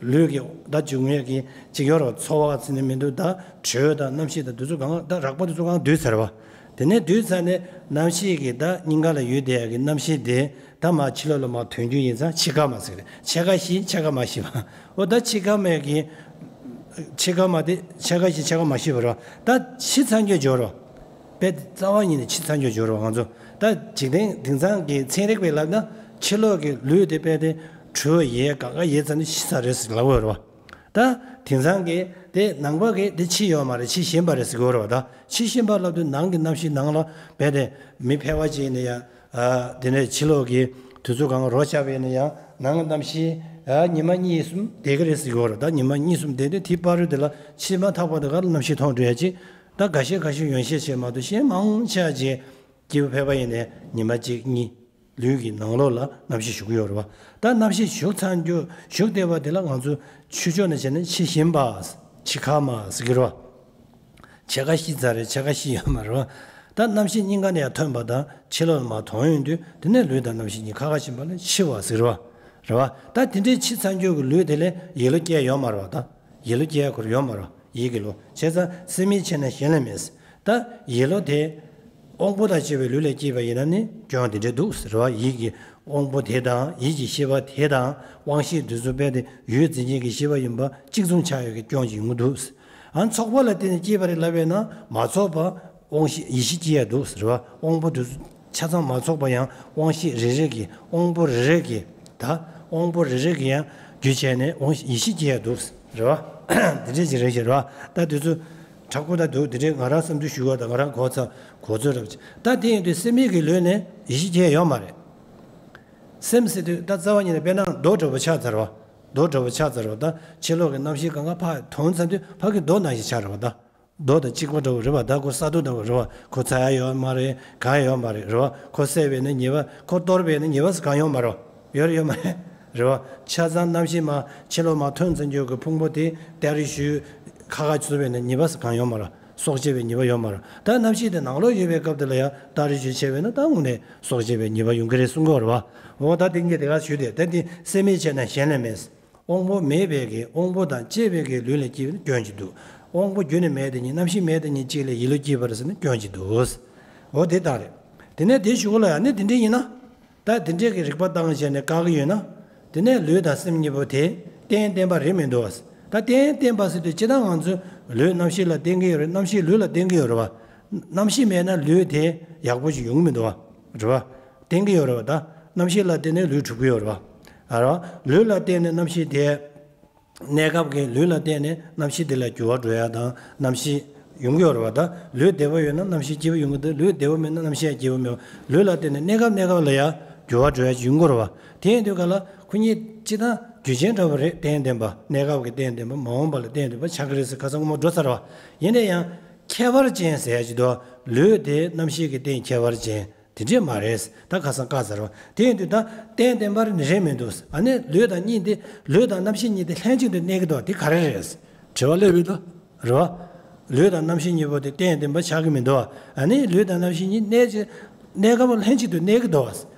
ལུས་ཀྱི་ད་འབྱུང་ཡས་ཀྱི་ཅིག་ཡོད་རེད་བ། ཚོར་བ་ཟེར་ནས་མི་འདུག་ད་དྲོད་དང་རྣམ་ཤེས་དང་དེ་ཚོ་གང་ད་རགས་པ་དེ་ཚོ་གང་སྡུད་ཚར་བ། དེ་ནས་དུས་ཚོད་ནས་གནམ་གཤིས་ཀྱི་ད་སྙིང་ག་ལ་ཡོད་བསྡད་ཡག་གི་གནམ་གཤིས་དེ་ད་མར་ཕྱི་ལོགས་ལ་མར་ཐོན་རྒྱུ་ཡིན་ཙང་ཕྱི་ཁ་མ་ཟེར་རེད། ཕྱི་ཁ་ཤི་ཕྱི་ཁ་མ་ཤི་བ། འོ་ད་ཕྱི་ཁ་མའི་གི་ཕྱི་ཁ་མ་དེ་ཕྱི་ཁ་ཤི་ཕྱི་ཁ་མ་ཤི་བ་རེད། ད་ཤི་ཚར་རྒྱུ་འབྱོར་རོ། དཔེ་རྩ་བ་ཉིད་ནས་ཤི་ཚར་རྒྱུ་འབྱོར་རོ། ང་ཚོ་ད་འཇིག་རྟེན་དེང་སང་གི་ཚན་རིག་པས་ལབ་ན་ཕྱི་ལོགས་ཀྱི་ལུས་དེ་དཔེ་དེ་དྲོད་ཡལ་གང་ག་ཡལ་ཚར་ནས་ཤི་ཚར་རེད་ཟེར་ལབ་དགོས་རེད་བ། ད་དེང་སང་གི་དེ་ནང་པ་གི་དེ་འཆི་ཡོད་མ་རེད། འཆི་བཞིན་པ་རེད་ཟེར་གྱི་ཡོད་རེད་བ། ད་འཆི་བཞིན་པ་ལབ་དུས་ནང་གི་གནམ་གཤིས་ནང་ལ་རྦད་དེ་མི་ཕལ་པ་ཅིག་ཡིན་ན་ཡང་། ཨ། དེ་ནས་ཕྱི་ལོགས་ཀྱི་དུས་ཚོད་གང་རོ་ཆགས་པ་ཡིན་ན་ཡང་ནང་གི་གནམ་གཤིས། ཨ། ཉི་མ་གཉིས་གསུམ་བསྡད་ཀྱི་རེད་ཟེར་གྱི་ཡོད་རེད། ད་ཉི་མ་གཉིས་གསུམ་བསྡད་དུས་དེའི་བར་དུ་དེ་ལ་འཆི་མ་ཐག་པ་དེ་ག་ལ་གནམ་གཤིས་ཐོག་འགྲོ་ཡ་ཅིག་ད་འགའ་ཤས་ཁ་ཤས་ཡོན་ཤས་ཆེ་མ་གཏོགས་གཞན་མང་ཆེ་བ་ཅིག་སྐྱེས་བུ་ཕལ་པ་ཡིན་ནའི་ཉི་མ་གཅིག་གཉིས་ལུས་ཀྱི་ནང་ལོགས་ལ་གནམ་གཤིས་ཞུགས་ཡོད་རེད་བ། ད་གནམ་གཤིས་ཞུགས་ཚར་རྒྱུ་ཞུགས་བསྡད་པ་དེ་ལ་ང་ཚོ་ཆོས་ཕྱོགས་ནས་བྱས་ན་འཆི་བཞིན་པ། འཆི་ཁ་མ་ཟེར་གྱི་རེད་བ། འཆི་ཁ་ཤི་ཚར་རེད། འཆི་ཁ་ཤི་ཡོད་མ་རེད་བ། ད་གནམ་གཤིས་སྙིང་ག་ནས་ཡར་ཐོན་པ་དང་ཕྱི་ལོགས་ལ་མར་ཐོན་ཡོང་དུས་དེ་ནས་ལུས་དང་གནམ་གཤིས་གཉིས་ཁ་ཁ་ཕྱིན་པ་ལ་འཆི་བ་ཟེར་བ་རེད་བ། ད་དེ་འདྲའི་འཆི་ཚར་རྒྱུ་གི་ལུས་དེ་ལས་ཡིད་བློ་སྐྱེ་ཡོད་མ་རེད་བ། ད་ཡིད་བློ་སྐྱེ་ཡ་ཁོ་རང་ཡོད་མ་རེད་བ། ཡིད་ཀྱི་བློ། བྱས་ཙང་སེམས་ཡིད་ཆེས་ན་གཞན་ལས་མེད། ད་ཡིད་བློ་དེ་དབང་པོ་དང་བཅས་པའི་ལུས་ལས་སྐྱེས་པ་ཡིན་ན་ནི་སྐྱོན་དེ་འདྲ་འདུག་ཟེར་བ། ཡིད་ཀྱི་དབང་པོ་དེ་དང་ཡིད་ཀྱི་ཤེས་པ་དེ་དང་དབང་ཤེས་དེ་ཚོ་རྦད་དེ་ཡུལ་འཛིན་ཅན་གྱི་ཤེས་པ་ཡིན་པ་གཅིག་མཚུངས་ཆགས་ཡོད་ཀྱི་སྐྱོན་ཅིག་ཡོང་གི་འདུག་ཨ། ཚོགས་པ་ལ་བརྟེན་ནས་སྐྱེས་པ་རེད་ལབ་པས་ན་མ་ཚོགས་པ་དབང་ཤེས་ཡིད་ཤེས་སྐྱེ་ཡ་འདུག་ཟེར་བ། དབང་པོ་དེ་ཚོ་ཆ་ཚང་མ་ཚོགས་པ་ཡང་དབང་ཤེས་རེ་རེ་གིས་དབང་པོ་རེ་རེ་གིས་ད་དབང་པོ་རེ་རེ་གིས་ཡང་རྒྱུ་བྱས་ནས་དབང་ཡིད་ཤེས་སྐྱེ་ཡ་འདུག་རེད་བ། དེ་འདྲས་ཅིག་རེད་ཤག་རེད་བ། ད་དེ་ཚོ་དྲག་པོ་ད་འདུག་དེ་འདྲས་ང་རང་བསམ་ཚུལ་ཞུ་བ་དང་ང་རང་གོ་ཚ་གོ་ཚོད་རབ་ཅིག་ད་དེ་ཡིན་དུས་སེམས་ཡིད་ཀྱི་ལུས་ནས་ཡིད་ཤེས་སྐྱེ་ཡ་ཡོད་མ་རེད། སེམས་ཟེར་དུས་ད་རྩ་བ་ཉིད་ནས་དཔེར་ན་རྡོ་འདྲ་པོ་ཆགས་ཚར་བ། རྡོ་འདྲ་པོ་ཆགས་ཚར་བ། ད་ཕྱི་ལོགས་ཀྱི་གནམ་གཤིས་གང་ག་ཕར་ཐོན་ཚར་དུས་ཕ་གི་རྡོ་ནང་བཞིན་ཆགས་རེད་བ། ད། རྡོ་དང་གཅིག་པ་འདྲ་བོ་རེད་བ། ད་ཁོ་ས་རྡོ་འདྲ་བོ་རེད་བ། ཁོ་ཚ་ཡ་ཡོད་མ་རེད། གང་ཡོད་མ་རེད། རེད་བ། ཁོ་བསད་པས་ན་ཉེས་པ། ཁོ་གཏོར་བས་ན་ཉེས་པ་གང་ཡོད་མ་རེད། ཡོད་རེད་ཡོད་མ་རེད། རེད་བ། ཆ་ཚང་གནམ་གཤིས་མར་ཕྱི་ལོགས་མར་ཐོན་ཚར་རྒྱུ་གི་ཕུང་པོ་དེ་སྟ་རེ་ཞུ་ཁ་ཁ་བཟོ་བས་ན་ཉེས་པ་གང་ཡོད་མ་རེད། སྲོག་བཅད་པའི་ཉེས་པ་ཡོད་མ་རེད། ད་གནམ་གཤིས་དེ་ནང་ལོགས་ཡོད་པའི་སྐབས་དེ་ལ་ཡང་སྟ་རེ་ཞུ་བྱས་པས་ན་ད་དངོས་གནས་སྲོག་བཅད་པའི་ཉེས་པ་ཡོང་གི་རེད་གསུང་གི་ཡོད་རེད་བ། འོ་ད་དེ་ངས་དེ་ག་ཞུས་ཏེ་ད་དེ་སེམས་ཡིད་ཆེས་ན་གཞན་ལས་མེད། དབང་པོ་མེད་པའི་གི་དབང་པོ་དང་བཅས་པའི་གི་ལུས་ལ་སྐྱེས་པའི་སྐྱོན་ཅིག་འདུག་དབང་པོ་རྒྱུ་ནི་མེད་དེ་ཉིད་རྣམ་ཤེས་མེད་དེ་ཉིད་གཅིག་ལ་ཡིད་བློ་སྐྱེས་པར་ཟེར་ན་སྐྱོན་ཅིག་འདུག་འོ་དེ་ལྟར་རེད། དེ་ནས་དེ་གཞུག་ལ་ཡང་ནི་དེ་འདྲ་ཡིན་ན། ད་དེ་འདྲའི་གི་རིགས་པ་བཏང་བྱས་ནས་བཀག་གི་ཡོད་ན། དེ་ནས་ལུས་དང་སེམས་གཉིས་པོ་དེ་རྟེན་བརྟེན་པ་རེད་མི་འདུག་བ། ད་རྟེན་བརྟེན་པ་ཟེར་དུས་སྤྱིར་བཏང་ང་ཚོ་ལུས་རྣམ་ཤེས་ལ་བརྟེན་གི་ཡོད་རེད། རྣམ་ཤེས་ལུས་ལ་བརྟེན་གི་ཡོད་རེད་བ། རྣམ་ཤེས་མེད་ན་ལུས་དེ་ཡག་པོ་ཞིག་ཡོང་གི་མི་འདུག་བ། རེད་བ། བརྟེན་གྱི་ཡོད་རེད་བ། ད་རྣམ་ཤེས་ལ་བརྟེན་ནས་ལུས་གྲུབ་ཀྱི་ཡོད་རེད་བ། ཨ་རོ། ལུས་ལ་བརྟེན་ནས་རྣམ་ཤེས་དེ། གནས་སྐབས་ཀྱི་ལུས་ལ་བརྟེན་ནས་རྣམ་ཤེས་དེ་ལ་འགྱུར་བ་འགྲོ་ཡ་དང་རྣམ་ཤེས་ཡོང་གི་ཡོད་རེད་བ། ད་ལུས་བདེ་པོ་ཡོད་ན་རྣམ་ཤེས་སྐྱིད་པོ་ཡོང་གི་འདུག་ལུས་བདེ་པོ་མེད་ན་རྣམ་ཤེས་སྐྱིད་པོ་མེད་པ། ལུས་ལ་བརྟེན་ནས་གནས་སྐབས་གནས་སྐབས་ལ་ཡ་འགྱུར་བ་འགྲོ་ཡ་ཡོང་གི་རེད་བ། དེ་ཡིན་དུས་ག་ལ་ཁོ་གཉིས་སྤྱིར་བཏང་རྒྱུ་རྐྱེན་འདྲ་བོ་རེད། རྟེན་བརྟེན་པ། གནས་སྐབས་ཀྱི་རྟེན་བརྟེན་པ། མ་འོངས་པ་ལ་རྟེན་བརྟེན་པ་ཆགས་ཀྱི་རེད་ཟེར་ཁ་སང་སྔོན་མ་འགྲོ་ཚར་བ། ཡིན་ན་ཡང་ཁྱད་པར་ཅན་ཟེར་ཡ་ཅིག་འདུག་ལུས་དེ་རྣམ་ཤེས་ཀྱི་རྟེན་ཁྱད་པར་ཅན། དེ་འདྲས་མ་རེད། ད་ཁ་སང་བཀག་ཚར་བ། དེ་ཡིན་དུས་ད་རྟེན་བརྟེན་པར་ནི་རེད་མི་འདུག་ཨ་ནི་ལུས་དང་གཉིས་དེ། ལུས་དང་རྣམ་ཤེས་གཉིས་དེ་ལྷན་ཅིག་ཏུ་གནས་ཀྱི་འདུག་དེ་ག་རེ་རེད། དྲི་བ་སླེབས་ཡོད་དོ། རེད་བ། ལུས་དང་རྣམ་ཤེས་གཉིས་པོ་དེ་རྟེན་བརྟེན་པ་ཆགས་ཀྱི་མི་འདུག་ཨ་ནི་ལུས་དང་རྣམ་ཤེས་གཉིས་གནས་ཅི། གནས་སྐབས་ལྷན་ཅིག་ཏུ་གནས་ཀྱི་འདུག་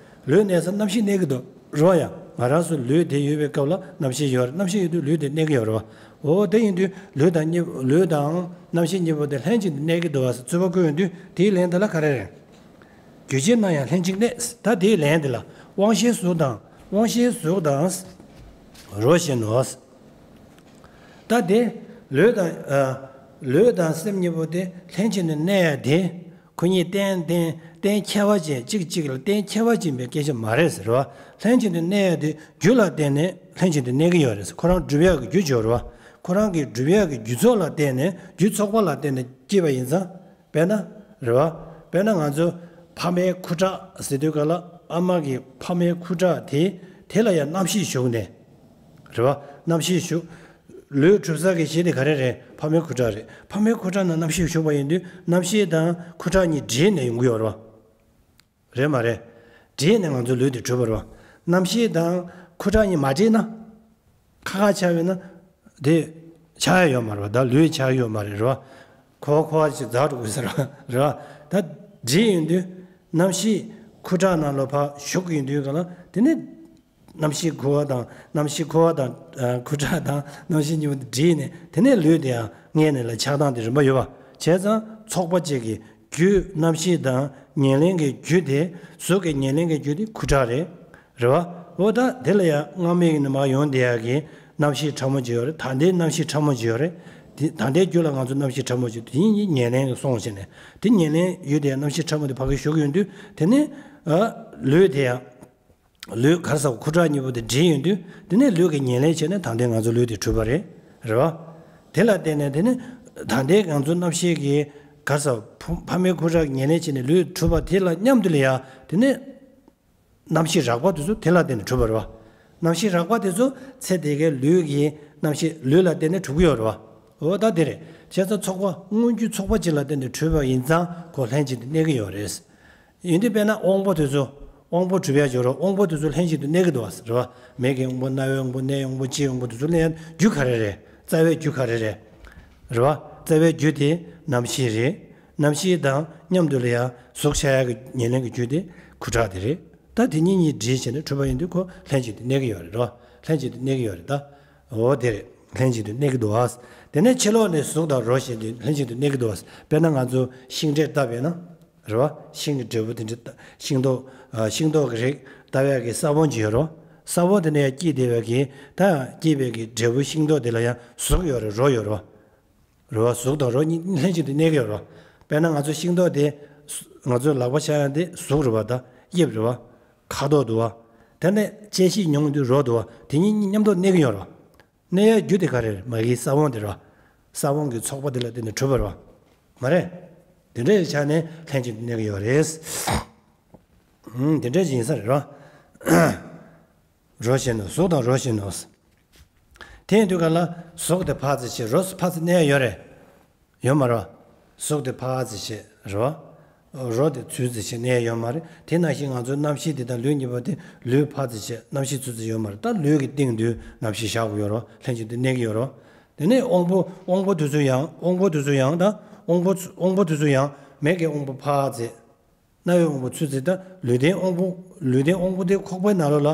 ལུས་གནས་ས་རྣམ་ཤེས་གནས་ཀྱི་འདུག་རེད་བ། ཡ། ང་རང་ཚོ་ལུས་དེ་ཡོད་པའི་སྐབས་ལ་རྣམ་ཤེས་ཡོད་རེད། རྣམ་ཤེས་ཡོད་དུས་ལུས་དེ་གནས་ཀྱི་ཡོད་རེད་བ། འོ་དེ་ཡིན་དུས་ལུས་དང་གཉིས། ལུས་དང་རྣམ་ཤེས་གཉིས་པོ་དེ་ལྷན་ཅིག་ཏུ་གནས་ཀྱི་འདུག་བ་ཟེར་རྩོད་པ་བཀོད་ཡོང་དུས་དེའི་ལན་དེ་ལ་ག་རེ་རེད། རྒྱུ་ཅན་རྣམས་ཡང་ལྷན་ཅིག་གནས། ད་དེའི་ལན་དེ་ལ་དབང་ཤེས་གཟུགས་དང་། དབང་ཤེས་གཟུགས་དང་། རོ་ཞེས་ནོ། ད་དེ་ལུས་དང་། ཨ། ལུས་དང་སེམས་གཉིས་པོ་དེ་ལྷན་ཅིག་ཏུ་གནས་ཡ་དེ། ཁོ་གཉིས་རྟེན་རྟེན་རྟེན་ཁྱད་པར་ཅན། གཅིག་གཅིག་ལ་རྟེན་ཁྱད་པར་ཅན་པའི་སྐད་ཆ་མ་རེད་ཟེར་བ། ལྷན་ཅིག་ཏུ་གནས་ཡ་དེ་རྒྱུ་ལ་བརྟེན་ནས་ལྷན་ཅིག་ཏུ་གནས་ཀྱི་ཡོད་རེད་ཟེར། ཁོ་རང་སྒྲུབ་ཡག་གི་རྒྱུ་སྦྱོར་བ། ཁོ་རང་གི་སྒྲུབ་ཡག་གི་རྒྱུ་ཚོགས་ལ་བརྟེན་ནས། རྒྱུ་ཚོགས་པ་ལ་བརྟེན་ནས་སྐྱེས་པ་ཡིན་ཙང་། དཔེར་ན། རེད་བ། དཔེར་ན་ང་ཚོ་ཕ་མའི་ཁུ་ཁྲག་ཟེར་དུས་ག་ལ་ཨ་མ་གི་ཕ་མའི་ཁུ་ཁྲག་དེ། དེ་ལ་ཡང་རྣམ་ཤེས་ཞུགས་ནས། རེད་བ། རྣམ་ཤེས་ཞུགས། ལུས་གྲུབ་ས་གི་གཞི་དེ་ག་རེ་རེད། ཕ་མའི་ཁུ་ཁྲག་རེད། ཕ་མའི་ཁུ་ཁྲག་ནང་རྣམ་ཤེས་ཞུགས་པ་ཡིན་དུས་རྣམ་ཤེས་དང་ཁུ་ཁྲག་གཉིས་འདྲེས་ནས་ཡོང་གི་ཡོད་རེད་བ། རེད་མ་རེད། འདྲེས་ནས་ང་ཚོའི་ལུས་དེ་གྲུབ་པ་རེད་བ། རྣམ་ཤེས་དང་ཁུ་ཁྲག་གཉིས་མ་འདྲེས་ན། ཁ་ཁ་ཆགས་པས་ན། དེ་ཆགས་ཡ་ཡོད་མ་རེད་བ། ད་ལུས་ཆགས་ཡོད་མ་རེད། རེད་བ། ཁོ་བ་ཁོ་བ་ཞིག་འཛག་འགྲོ་དགོས་ས་རེད་བ། རེད་བ། ད་འདྲེས་ཡོང་དུས་རྣམ་ཤེས་ཁུ་ཁྲག་ནང་ལོགས་ཕར་ཞུགས་ཡོང་དུས་ག་ལ་དེ་ནས་རྣམ་ཤེས་ཁུ་བ་དང་། རྣམ་ཤེས་ཁུ་བ་དང་། ཨ། ཁུ་ཁྲག་དང་རྣམ་ཤེས་གཉིས་པོ་དེ་འདྲེས་ནས་དེ་ནས་ལུས་དེ་ཡང་རྔན་ནས་ལ་ཆགས་སྟངས་དེ་རིམ་པ་ཡོད་བ། བྱས་ཙང་ཚོགས་པ་གཅིག་གི་ རྒྱུ་རྣམ་ཤེས་དང་ཉེར་ལེན་གྱི་རྒྱུ་དེ། གཟུགས་ཀྱི་ཉེར་ལེན་གྱི་རྒྱུ་དེ་ཁུ་ཁྲག་རེད། རེད་བ། འོ་ད་དེ་ལ་ཡང་སྔ་མའི་ནས་མར་ཡོང་བསྡད་ཡག་གི་རྣམ་ཤེས་ཕྲ་མོ་ཅིག་ཡོད་རེད། ད་ལྟའི་རྣམ་ཤེས་ཕྲ་མོ་ཅིག་ཡོད་རེད། དེ་ད་ལྟའི་རྒྱུད་ལ་ང་ཚོ་རྣམ་ཤེས་ཕྲ་མོ་ཅིག་དེ་ཉེར་ལེན་གྱི་སོང་བྱས་ནས་དེ་ཉེར་ལེན་ཡོད་དེ་ཡང་རྣམ་ཤེས་ཕྲ་མོ་དེ་ཕ་གིར་ཞུགས་ཡོང་དུས་དེ་ནས་ཨ་ལུས་དེ་ཡང་། ལུས་ག་རེ་ཟེར་ཁུ་ཁྲག་གཉིས་པོ་དེ་འདྲེས་ཡོང་དུས་དེ་ནས་ལུས་ཀྱི་ཉེར་ལེན་བྱས་ནས་ད་ལྟའི་ང་ཚོ་ལུས་དེ་གྲུབ་པ་རེད། རེད་བ། དེ་ལ་བརྟེན་ནས་དེ་ནས་ད་ལྟའི་ང་ཚོ་རྣམ་ཤེས་ཀྱི་ག་རེ་ཟེར་ཕ་ཕ་མའི་ཁུ་ཁྲག་གི་ཉེར་ལེན་བྱས་ནས་ལུས་གྲུབ་པ་དེ་ལ་མཉམ་དུ་ལ་ཡ་དེ་ནས། རྣམ་ཤེས་རགས་པ་དེ་ཚོ་དེ་ལ་བརྟེན་ནས་གྲུབ་པ་རེད་བ། རྣམ་ཤེས་རགས་པ་དེ་ཚོ་ཚེ་འདི་གའི་ལུས་ཀྱི་རྣམ་ཤེས་ལུས་ལ་བརྟེན་ནས་གྲུབ་ཀྱི་ཡོད་རེད་བ། འོ་ད་དེ་རེད། བྱས་ཙང་ཚོགས་པ་སྔོན་རྒྱུ་ཚོགས་པ་གཅིག་ལ་བརྟེན་ནས་གྲུབ་པ་ཡིན་ཙང་ཁོ་ལྷན་ཅིག་ཏུ་གནས་ཀྱི་ཡོད་རེད། ཡིན་དུས་དཔེར་ན་དབང་པོ་དེ་ཚོ། དབང་པོ་གྲུབ་ཡ་ཡོད་རེད། དབང་པོ་དེ་ཚོ་ལྷན་ཅིག་ཏུ་གནས་ཀྱི་འདུག་བ་རེད་བ། མིག་གི་དབང་པོ་རྣ་བའི་དབང་པོ་སྣའི་དབང་པོ་ལྕེའི་དབང་པོ་དེ་ཚོ་ལ་ཡང་རྒྱུ་ག་རེ་རེད། རྩ་བའི་རྒྱུ་ག་རེ་རེད། རེད་བ། རྩ་བའི་རྒྱུ་དེ་རྣམ་ཤེས་རེད། རྣམ་ཤེས་དང་མཉམ་དུ་ལ་ཡང་གཟུགས་ཆགས་ཡག་གི་ཉེར་ལེན་གྱི་རྒྱུ་དེ་ཁུ་ཁྲག་དེ་རེད། ད་དེ་གཉིས་གཉིས་འདྲེས་བྱས་ནས་གྲུབ་པ་ཡིན་དུས་ཁོ་ལྷན་ཅིག་ཏུ་གནས་ཀྱི་ཡོད་རེད་རོ། ལྷན་ཅིག་ཏུ་གནས་ཀྱི་ཡོད་རེད་ད། འོ་དེ་རེད། ལྷན་ཅིག་ཏུ་གནས་ཀྱི་འདུག་ཨ། དེ་ནས་ཕྱི་ལོགས་ནས་གཟུགས་དང་རོ་བཞིན་དུ་ལྷན་ཅིག་ཏུ་གནས་ཀྱི་འདུག་ཨ། དཔེར་ན་ང་ཚོ་ཤིང་འབྲས་བཏབ་པས་ན། རེད་བ། ཤིང་གི་འབྲས་བུ་དེ་འདྲ་ཤིང་ཏོག་ཨ། ཤིང་ཏོག་གི་རིགས་བཏབ་ཡག་གི་ས་བོན་ཅིག་ཡོད་རེད་བ། ས་བོན་དེ་ནས་ཡང་སྐྱེས་བསྡད་པའི་གི་ད་སྐྱེས་པའི་གི་འབྲས་བུ་ཤིང་ཏོག་དེ་ལ་ཡང་གཟུགས་ཡོད་རེད་རོ་ཡོད་རེད་བ། རེད་བ། གཟུགས་དང་རོ་གཉིས་ལྷན་ཅིག་ཏུ་གནས་ཀྱི་ཡོད་རེད་བ། དཔེར་ན་ང་ཚོ་ཤིང་ཏོག་དེ་ང་ཚོ་ལག་པ་འཆང་ཡག་དེ་གཟུགས་རེད་བ། ད་དབྱིབས་རེད་བ། ཁ་དོག་འདུག་བ། དེ་ནས་གཅད་ཤེས་མྱོང་དུས་རོ་འདུག་བ། དེ་གཉིས་གཉིས་མཉམ་དུ་གནས་ཀྱི་ཡོད་རེད་བ། གནས་ཡག་རྒྱུ་དེ་ག་རེ་རེད། མ་གིའི་ས་བོན་དེ་རེད་བ། ས་བོན་གྱི་ཚོགས་པ་དེ་ལ་བརྟེན་ནས་གྲུབ་པ་རེད་བ། མ་རེད། དེ་འདྲའི་ཆ་ནས་ལྷན་ཅིག་ཏུ་གནས་ཀྱི་ཡོད་རེད། ཨུམ། དེ་འདྲ་ཅིག་ཡིན་ས་རེད་རོ། རོ་བཞིན་ནོ། གཟུགས་དང་རོ་བཞིན་ནོ། དེ་ཡིན་དུས་ག་ལ་གཟུགས་དེ་ཕར་ཙམ་བྱས་རོ་ཕར་ཙམ་གནས་ཡོད་རེད། ཡོད་མ་རེད། གཟུགས་དེ་ཕར་ཙམ་བྱས་རོ། རོ་དེ་ཚུར་ཙམ་བྱས་གནས་ཡོད་མ་རེད། དེ་ནང་བཞིན་ང་ཚོའི་རྣམ་ཤེས་དེ་དང་ལུས་གཉིས་པོ་དེ་ལུས་ཕར་ཙམ་བྱས་རྣམ་ཤེས་ཚུར་ཙམ་ཡོད་མ་རེད། ད་ལུས་ཀྱི་སྟེང་དུ་རྣམ་ཤེས་བཞག་དགོས་ཡོད་རོ། ལྷན་ཅིག་ཏུ་གནས་ཀྱི་ཡོད་རོ། དེ་ནས་དབང་པོ་དབང་པོ་དེ་ཚོ་ཡང་དབང་པོ་དེ་ཚོ་ཡང་ད་དབང་པོ་དབང་པོ་དེ་ཚོ་ཡང་མིག་གི་དབང་པོ་ཕར་ཙམ། རྣ་བའི་དབང་པོ་ཚུར་ཙམ། ད་ལུས་ལྡན་དབང་པོ། ལུས་ལྡན་དབང་པོ་དེ་ཁོག་པའི་ནང་ལོགས་ལ་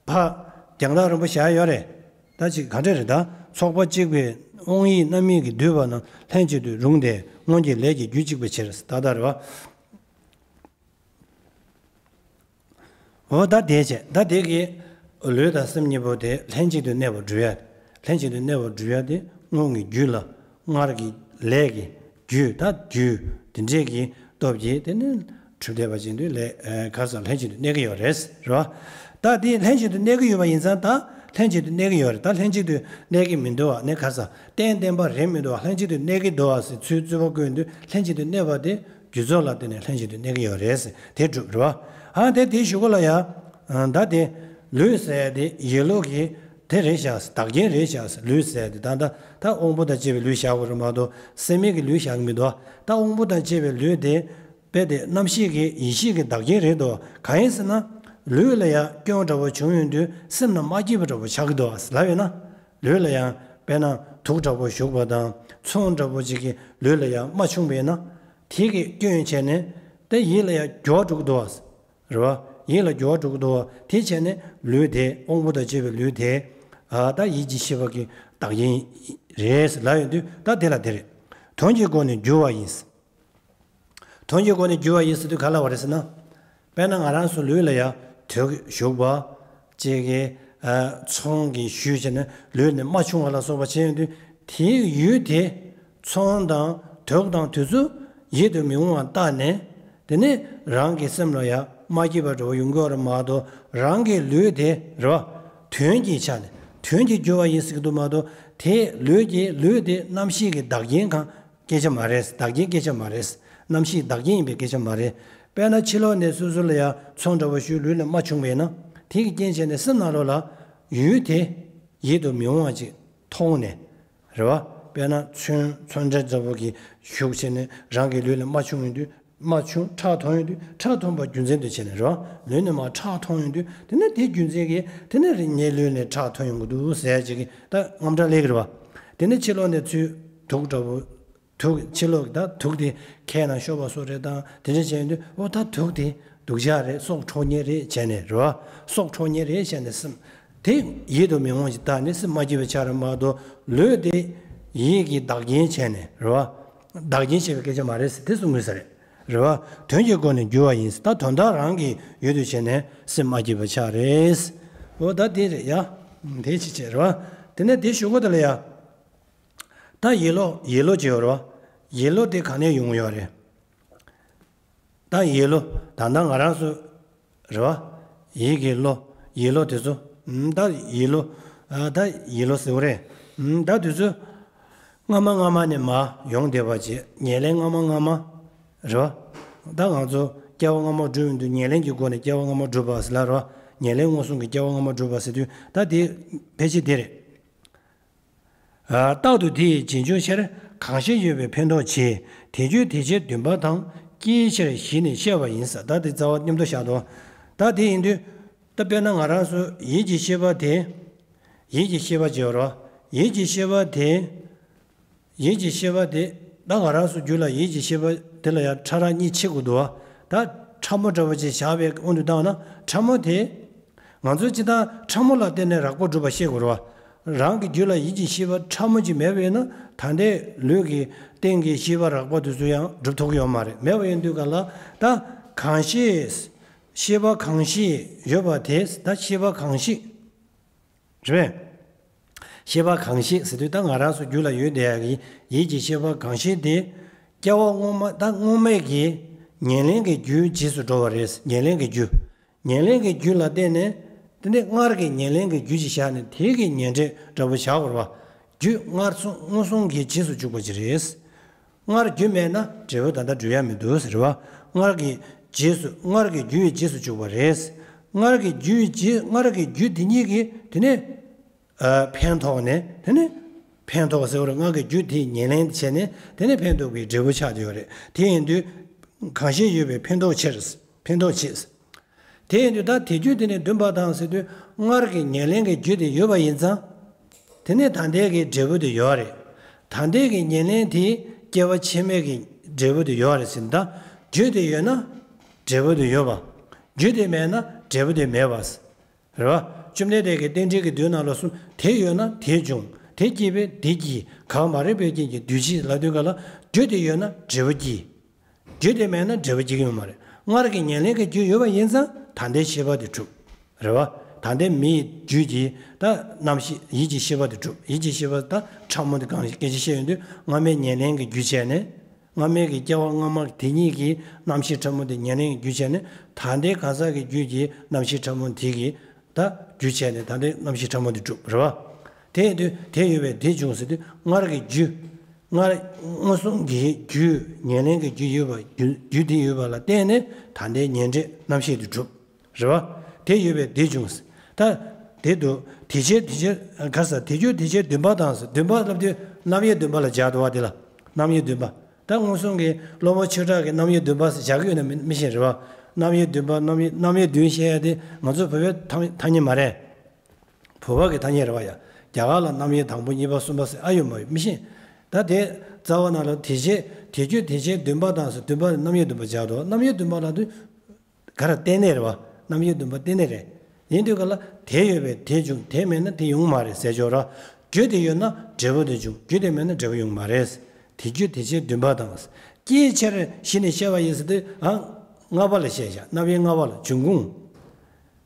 ཕར་རྒྱང་ཐག་རིང་པོ་བཞག་ཡོད་རེད། ད་ཅིག་ག་འདྲ་རེད་ད། ཚོགས་པ་གཅིག་པའི་དབང་ཡིད་རྣམ་སྨིན་གྱིས་བསྡུས་པ་རྣམས་ལྷན་ཅིག་ཏུ་རུང་སྟེ་སྔོན་གྱི་ལས་ཀྱི་རྒྱུ་གཅིག་པའི་ཕྱིར། ད་ལྟ་རེད་བ། འོ་ད་དེ་བྱས་ད་དེ་གི་ལུས་དང་སེམས་གཉིས་པོ་དེ་ལྷན་ཅིག་ཏུ་གནས་པར་སྒྲུབ་ཡ། ལྷན་ཅིག་ཏུ་གནས་པར་སྒྲུབ་ཡ་དེ་སྔོན་གྱི་རྒྱུད་ལ་སྔར་གྱི་ལས་ཀྱི་རྒྱུ་ད་རྒྱུ་དེ་འདྲས་ཀྱི་སྟོབས་ཀྱིས་དེ་ནི་གྲུབ་བསྡད་པ་ཅིག་འདུག་ལས་ག་རེ་ཟེར་ལྷན་ཅིག་ཏུ་གནས་ཀྱི་ཡོད་རེད་རོ། ད་དེ་ལྷན་ཅིག་ཏུ་གནས་ཀྱི་ཡོད་པ་ཡིན་ཙང་ད་ལྷན་ཅིག་ཏུ་གནས་ཀྱི་ཡོད་རེད། ད་ལྷན་ཅིག་ཏུ་གནས་ཀྱི་མི་འདུག་བ་ནི་ག་རེ་ཟེར་གཏན་གཏན་པ་རེད་མི་འདུག་བ། ལྷན་ཅིག་ཏུ་གནས་ཀྱི་འདུག་བ་ཟེར་ཚུལ་རྩོད་པ་བཀོད་དུས་ལྷན་ཅིག་ཏུ་གནས་པ་དེ། རྒྱུ་ཚོགས་ལ་བརྟེན་ནས་ལྷན་ཅིག་ཏུ་གནས་ཀྱི་ཡོད་རེད་ཟེར་དེ་སྒྲུབ་རེད་བ། ཨ་དེ་དེའི་གཞུག་གུ་ལ་ཡང་། ད་དེ་ལུས་ཟེར་ཡ་དེ་ཡིད་ལུགས་ཀྱི་དེ་རེད་བཞག་བདག་རྐྱེན་རེད་བཞག་ལུས་ཟེར་ཡ་དེ་ད་ད་ད་དབང་པོ་དང་བཅས་པའི་ལུས་བཞག་དགོས་རེད་མ་གཏོགས་སེམས་མེད་ཀྱི་ལུས་བཞག་གི་མི་འདུག་ད་དབང་པོ་དང་བཅས་པའི་ལུས་དེ་དཔེ་དེ་རྣམ་ཤེས་ཀྱི་ཡིད་ཤེས་ཀྱི་བདག་རྐྱེན་རེད་དོ། གང་ཡིན་ཟེར་ན། ལུས་ལ་ཡང་སྐྱོན་འདྲ་པོ་བྱུང་ཡོང་དུས་སེམས་ལ་མ་སྐྱིད་པ་འདྲ་པོ་ཆགས་ཀྱི་འདུག་ལབ་ཡོད་ན། ལུས་ལ་ཡང་དཔེར་ན་དུག་འདྲ་པོ་ཞུགས་པ་དང་ཚོང་འདྲ་པོ་ཅིག་གིས་ལུས་ལ་ཡང་རྨ་ཕྱུང་བས་ན། དེ་གི་སྐྱོན་བྱས་ནས་དེ་ཡིད་ལ་ཡང་འགྱུར་བ་འགྲོ་གི་འདུག་བ། རེད་བ། ཡིད་ལ་འགྱུར་བ་འགྲོ་གི་འདུག་བ། དེ་བྱས་ནས་ལུས་དེ་དབང་པོ་དང་བཅས་པའི་ལུས་དེ། ཨ་ད་ཡིད་ཀྱི་ཤེས་པ་གི་བདག་རྐྱེན་རེད་ལབ་ཡོང་དུས་ད་དེ་ལ་དེ་རེད། དོན་གྱི་སྒོ་ནས་འགྱུར་བ་ཡིན། དོན་གྱི་སྒོ་ནས་འགྱུར་བ་ཡིན་ཟེར་དུས་ག་ལ་བ་རེད་ཟེར་ན། དཔེར་ན་ང་རང་ཚོ་ལུས་ལ་ཡང་དུག་ཞུགས་པ། ཅིག་གིས་ཚོང་གིས་ཞུས་བྱས་ནས་ལུས་ནས་རྨ་ཕྱུང་བ་ལ་སོགས་པ་བྱས་ཡོང་དུས་དེའི་ཡུལ་དེ་ཚོང་དང་དུག་དང་དེ་ཚོ་ཡིད་དུ་མི་འོང་བ་བཏགས་ནས་དེ་ནས་རང་གི་སེམས་ལ་ཡང་མ་སྐྱིད་པ་འདྲ་བོ་ཡོང་གི་ཡོད་རེད་མ་གཏོགས་རང་གི་ལུས་དེ་རེད་བ། དོན་གྱི་ཆ་ནས་དོན་གྱི་འགྱུར་བ་ཡིན་ཟེར་གྱི་འདུག་མ་གཏོགས་དེ་ལུས་ཀྱི་ལུས་དེ་རྣམ་ཤེས་ཀྱི་བདག་རྐྱེན་གང་། སྐད་ཆ་མ་རེད། བདག་རྐྱེན་སྐད་ཆ་མ་རེད། རྣམ་ཤེས་བདག་རྐྱེན་ཡིན་པའི་སྐད་ཆ་མ་རེད། དཔེར་ན་ཕྱི་ལོགས་ནས་སོ་སོ་ལ་ཡང་ཚོང་འདྲ་བོ་ཞུས་ལུས་ལ་རྨ་བྱུང་བས་ན་དེ་གི་རྐྱེན་བྱས་ནས་སེམས་ནང་ལོགས་ལ་ཡུལ་དེ་ཡིད་དུ་མི་འོང་བ་ཅིག་མཐོང་ནས་རེད་བ། དཔེར་ན་ཚོན་ཚོན་ཁྲ་འདྲ་བོ་གི་ཞུགས་བྱས་ནས་རང་གི་ལུས་ལ་རྨ་བྱུང་ཡོང་དུས་རྨ་བྱུང་ཁྲག་འཐུང་ཡོང་དུས་ཁྲག་འཐུང་བ་རྒྱུ་མཚན་དུ་བྱས་ནས་རེད་བ། ལུས་ནས་མར་ཁྲག་འཐུང་ཡོང་དུས་དེ་ནས་དེ་རྒྱུ་མཚན་གྱིས་དེ་ནས་རིང་ངའི་ལུས་ནས་ཁྲག་འཐུང་ཡོང་གི་འདུག་ཟེར་ཡ་ཅིག་གི་ད་དངངས་སྐྲག་སླེབས་ཀྱི་རེད་བ། དེ་ནས་ཕྱི་ལོགས་ནས་ཚུར་དུག་འདྲ་བོ། དུག་ཕྱི་ལོགས་ཀྱི་ད་དུག་དེ་ཁའི་ནང་ཤོར་བ་སོགས་རེད་དང་དེ་འདྲ་བྱས་ཡོང་དུས་ཨོ་ད་དུག་དེ་སྡུག་ཅག་རེད། སྲོག་འཕྲོག་མཁན་རེད་བྱས་ནས་རེད་བ། སྲོག་འཕྲོག་མཁན་རེད་བྱས་ནས་སེམས་དེ་ཡིད་དུ་མི་འོང་ཞིག་བཏགས་ནས་སེམས་མ་སྐྱིད་པ་ཆགས་རེད་མ་གཏོགས་ལུས་དེ་ཡིད་ཀྱི་བདག་རྐྱེན་བྱས་ནས་རེད་བ། བདག་རྐྱེན་བྱས་པའི་སྐད་ཆ་མ་རེད་ཟེར་དེ་གསུང་དགོས་ས་རེད། རེད་བ། དོན་གྱི་སྒོ་ནས་འགྱུར་བ་ཡིན། ད་དོན་དག་རང་གི་ཡུལ་དུ་བྱས་ནས་སེམས་མ་སྐྱིད་པ་ཆགས་རེད། འོ་ད་དེ་རེད་ཡ། དེ་ཅི་བྱེད་རེད་བ། དེ་ནས་དེ་ཞུ་གོ་དེ་ལ་ཡ། ད་ཡིད་བློ་ཡིད་བློ་ཅི་ཡོད་རེད་བ། ཡིད་བློ་དེ་ག་ནས་ཡོང་ཡོད་རེད། ད་ཡིད་བློ་ད་ལྟ་ང་རང་ཚོ་རེད་བ། ཡིད་ཀྱི་བློ་ཡིད་བློ་དེ་ཚོ་ད་ཡིད་བློ་ད་ཡིད་བློ་ཟེར་བ་རེད། ད་དེ་ཚོ་སྔ་མ་སྔ་མ་ནས་མར་ཡོང་བསྡད་པ་བྱས། ཉེར་ལེན་སྔ་མ་སྔ་མ་རེད་བ། ད་ང་ཚོ་སྐྱེ་བ་སྔ་མ་བསྒྲུབས་ཡོང་དུས་ཉེར་ལེན་གྱི་སྒོ་ནས་སྐྱེ་བ་སྔ་མ་བསྒྲུབས་པ་ཟེར་ལ་རེད་བ། ཉེར་ལེན་མངོན་སུམ་གྱི་སྐྱེ་བ་སྔ་མ་བསྒྲུབས་པ་ཟེར་དུས་ད་དེ་ཕལ་ཆེར་དེ་རེད། རྟག་ཏུ་དེ་ཡི་རྗེས་འཇུག་ཕྱིར། གང་ཞིག་ཡོད་པའི་ཕན་འདོགས་བྱེད། དེ་རྒྱུད་དེ་ཕྱིར་འདུན་པ་དང་། སྐྱེའི་ཕྱིར་གཞི་ནས་ཤེས་པ་ཡིན་ཟེར། ད་དེ་རྩ་བ་མཉམ་དུ་བཞག་འདུག་ད་དེ་ཡིན་དུས་ད་དཔེར་ན་ང་རང་ཚོ་ཡིད་ཀྱི་ཤེས་པ་དེ། ཡིད་ཀྱི་ཤེས་པ་བརྗོད་རོགས། ཡིད་ཀྱི་ཤེས་པ་དེ། ཡིད་ཀྱི་ཤེས་པ་དེ། ད་ང་རང་ཚོ་རྒྱུད་ལ་ཡིད་ཀྱི་ཤེས་པ་དེ་ལ་ཡང་ཕྲ་རགས་གཉིས་ཕྱེ་དགོས་འདུག་བ། ད་ཕྲ་མོ་འདྲ་བོ་ཅིག་བཞག་པའི་དབང་དུ་བཏང་ན་ཕྲ་མོ་དེ། ང་ཚོས་སྤྱིར་བཏང་ཕྲ་མོ་ལ་བརྟེན་ནས་རགས་པ་སྒྲུབ་པ་ཤེས་དགོས་རེད་བ། རང་གི་རྒྱུད་ལ་ཡིད་ཀྱི་ཤེས་པ་ཕྲ་མོ་ཅིག་མེད་པ་ཡིན་ན་ད་ལྟའི་ལུས་ཀྱི་སྟེང་གི་ཤེས་པ་རགས་པ་དེ་ཚོ་ཡང་སྒྲུབ་ཐུབ་ཀྱི་ཡོད་མ་རེད། མེད་པ་ཡིན་དུས་ག་ལ་ད་གང་ཞིག་ཤེས་པ་གང་ཞིག་ཡོད་པ་དེ་ད་ཤེས་པ་གང་ཞིག་རེད། ཤེས་པ་གང་ཞིག་ཟེར་དུས་ད་ང་རང་ཚོ་རྒྱུད་ལ་ཡོད་བསྡད་ཡག་གི་ཡིད་ཀྱི་ཤེས་པ་གང་ཞིག་དེ་སྐྱེ་བ་སྔོན་མ་ད་སྔོན་མའི་གི་ཉེར་ལེན་གྱི་རྒྱུའི་རྗེས་སུ་འགྲོ་བ་རེད། ཉེར་ལེན་གྱི་རྒྱུ། ཉེར་ལེན་གྱི་རྒྱུ་ལ་བརྟེན་ནས་དེ་ནས་སྔར་གྱི་ཉེར་ལེན་གྱི་རྒྱུ་ཅིག་བཞག་ནས་དེ་གི་ཉེར་འབྲས་འདྲ་པོ་བཞག་དགོས་རེད་བ། རྒྱུ་སྔར་སོང་མངོན་སུམ་གྱི་རྗེས་སུ་འཇུག་པ་ཅིག་རེད། སྔར་རྒྱུ་མེད་ན་འབྲས་བུ་ད་ལྟ་འགྲུབ་ཡ་མི་འདུག་ཟེར་བ། སྔར་གྱི་རྗེས་སུ་སྔར་གྱི་རྒྱུ་ཡི་རྗེས་སུ་འཇུག་པ་རེད། སྔར་གྱི་རྒྱུ་ཡི་རྗེས་སྔར་གྱི་རྒྱུ་དེ་ཉིད་ཀྱིས་དེ་ནས་ཨ་ཕན་ཐོགས་ནས་དེ་ནས་ཕན་ཐོགས་ཟེར་བ་རེད། སྔར་གྱི་རྒྱུ་དེ་ཉེར་ལེན་བྱས་ནས་དེ་ནས་ཕན་ཐོགས་པའི་འབྲས་བུ་ཆགས་བསྡད་ཡོད་རེད། དེ་ཡིན་དུས་གང་ཞིག་ཡོད་པའི་ཕན་འདོགས་ཕྱིར། ཕན་འདོགས་བྱེད། དེ་ཡིན་དུས་ད་དེ་རྒྱུད་དེ་ནས་འདུན་པ་དང་ཟེར་དུས་སྔར་གྱི་ཉེར་ལེན་གྱི་རྒྱུ་དེ་ཡོད་པ་ཡིན་ཙང་། དེ་ནས་ད་ལྟའི་གི་འབྲས་བུ་དེ་ཡོད་རེད། ད་ལྟའི་གི་ཉེར་ལེན་དེ་སྐྱེ་བ་ཕྱི་མའི་གི་འབྲས་བུ་དེ་ཡོད་རེད་ཟེར་ན། ད་རྒྱུ་དེ་ཡོད་ན་འབྲས་བུ་དེ་ཡོད་པ། རྒྱུ་དེ་མེད་ན་འབྲས་བུ་དེ་མེད་པ། རེད་བ། བཅོམ་ལྡན་འདས་ཀྱིས་རྟེན་འབྲེལ་གྱི་མདོའི་ནང་ལ་གསུངས། དེ་ཡོད་ན་དེ་འབྱུང་། དེ་སྐྱེས་པས་དེ་སྐྱེ། གང་མ་རིག་པའི་རྐྱེན་གྱིས་འདུ་བྱེད་ལབ་དུས་ག་ལ་རྒྱུ་དེ་ཡོད་ན་འབྲས་བུ་སྐྱེ། རྒྱུ་དེ་མེད་ན་འབྲས་བུ་སྐྱེ་གི་ཡོད་མ་རེད། སྔར་གྱི་ཉེར་ལེན་གྱི་རྒྱུ་ཡོད་པ་ཡིན་ཙང་ད་ལྟའི་ཤེས་པ་དེ་གྲུབ། རེད་བ། ད་ལྟའི་མི་ཡི་རྒྱུད་ཀྱི་ད་རྣམ་ཤེས་ཡིད་ཀྱི་ཤེས་པ་དེ་གྲུབ། ཡིད་ཀྱི་ཤེས་པ་ད་ཕྲ་མོ་དེ་གང་ཞིག་སྐད་ཆ་བཤད་ཡོང་དུས་སྔ་མའི་ཉེར་ལེན་གྱི་རྒྱུ་བྱས་ནས། སྔ་མའི་གི་སྐྱེ་བ་སྔ་མ་དེ་ཉིད་ཀྱི་རྣམ་ཤེས་ཕྲ་མོ་དེ་ཉེར་ལེན་གྱི་རྒྱུ་བྱས་ནས་ད་ལྟའི་གང་ཟག་གི་རྒྱུད་ཀྱི་རྣམ་ཤེས་ཕྲ་མོ་དེ་གི་ད་རྒྱུ་བྱས་ནས་ད་ལྟའི་རྣམ་ཤེས་ཕྲ་མོ་དེ་གྲུབ། རེད་བ། དེ་ཡིན་དུས་དེ་ཡོད་པས་དེ་འབྱུང་ཟེར་དུས་སྔར་གྱི་རྒྱུ། སྔར་མངོན་སུམ་གྱི་རྒྱུ་ཉེར་ལེན་གྱི་རྒྱུ་ཡོད་པ་རྒྱུ་རྒྱུ་དེ་ཡོད་པ་ལ་བརྟེན་ནས་ད་ལྟའི་ཉེར་འབྲས་རྣམ་ཤེས་དེ་གྲུབ། རེད་བ། དེ་ཡོད་པས་དེ་འབྱུང་། ད་དེ་འདུག་དེ་ཕྱིར་དེ་ཕྱིར་ག་རེ་ཟེར། དེ་རྒྱུ་དེ་ཕྱིར་འདུན་པ་དང་ཟེར། འདུན་པ་ལབ་དུས་རྣམ་དབྱེ་འདུན་པ་ལ་སྦྱར་འདུག་བ། དེ་ལ་རྣམ་དབྱེ་འདུན་པ། ད་མངོན་སུམ་གྱི་སློབ་དཔོན་ཆོས་གྲགས་ཀྱིས་རྣམ་དབྱེ་འདུན་པ་ཟེར་བཞག་གི་ཡོད་ན་མི་མི་ཤེས་རེད་བ། རྣམ་དབྱེ་འདུན་པ་རྣམ་དབྱེ་རྣམ་དབྱེ་བདུན་བཤད་ཡ་དེ་ང་ཚོ་བོད་པའི་ཐ་ཐ་སྙད་མ་རེད། བོད་པ་གི་ཐ་སྙད་རེད་བ་ཡ། རྒྱ་གར་ལ་རྣམ་དབྱེ་དང་པོ་གཉིས་པ་གསུམ་པ་ཟེར་ཨ་ཡོད་མ་ཡོད་མི་ཤེས། ད་དེ་རྩ་བ་ནང་ལ་དེ་བྱས་དེ་རྒྱུ་དེ་བྱས་འདུན་པ་དང་ཟེར། འདུན་པ་ནི་རྣམ་དབྱེ་འདུན་པ་སྦྱར་འདུག་རྣམ་དབྱེ་འདུན་པ་ལབ་དུས། ག་རེ་རྟེན་གནས་རེད་བ། རྣམ་དབྱེ་འདུན་པ་རྟེན་གནས་རེད། ཡིན་དུས་ག་ལ་དེ་ཡོད་པས་དེ་འབྱུང་། དེ་མེད་ན་དེ་ཡོང་མ་རེད་ཟེར་ཆོག་ར། རྒྱུ་དེ་ཡོད་ན་འབྲས་བུ་དེ་འབྱུང་། རྒྱུ་དེ་མེད་ན་འབྲས་བུ་ཡོང་མ་རེད། དེ་རྒྱུ་དེ་ཕྱིར་འདུན་པ་དང་། སྐྱེའི་ཕྱིར་གཞི་ནས་ཤེས་པ་ཡིན་ཟེར་དུས་ཨ། ལྔ་པ་ལ་བཤད་བཞག་རྣམ་དབྱེ་ལྔ་པ་ལ་འབྱུང་ཁུངས།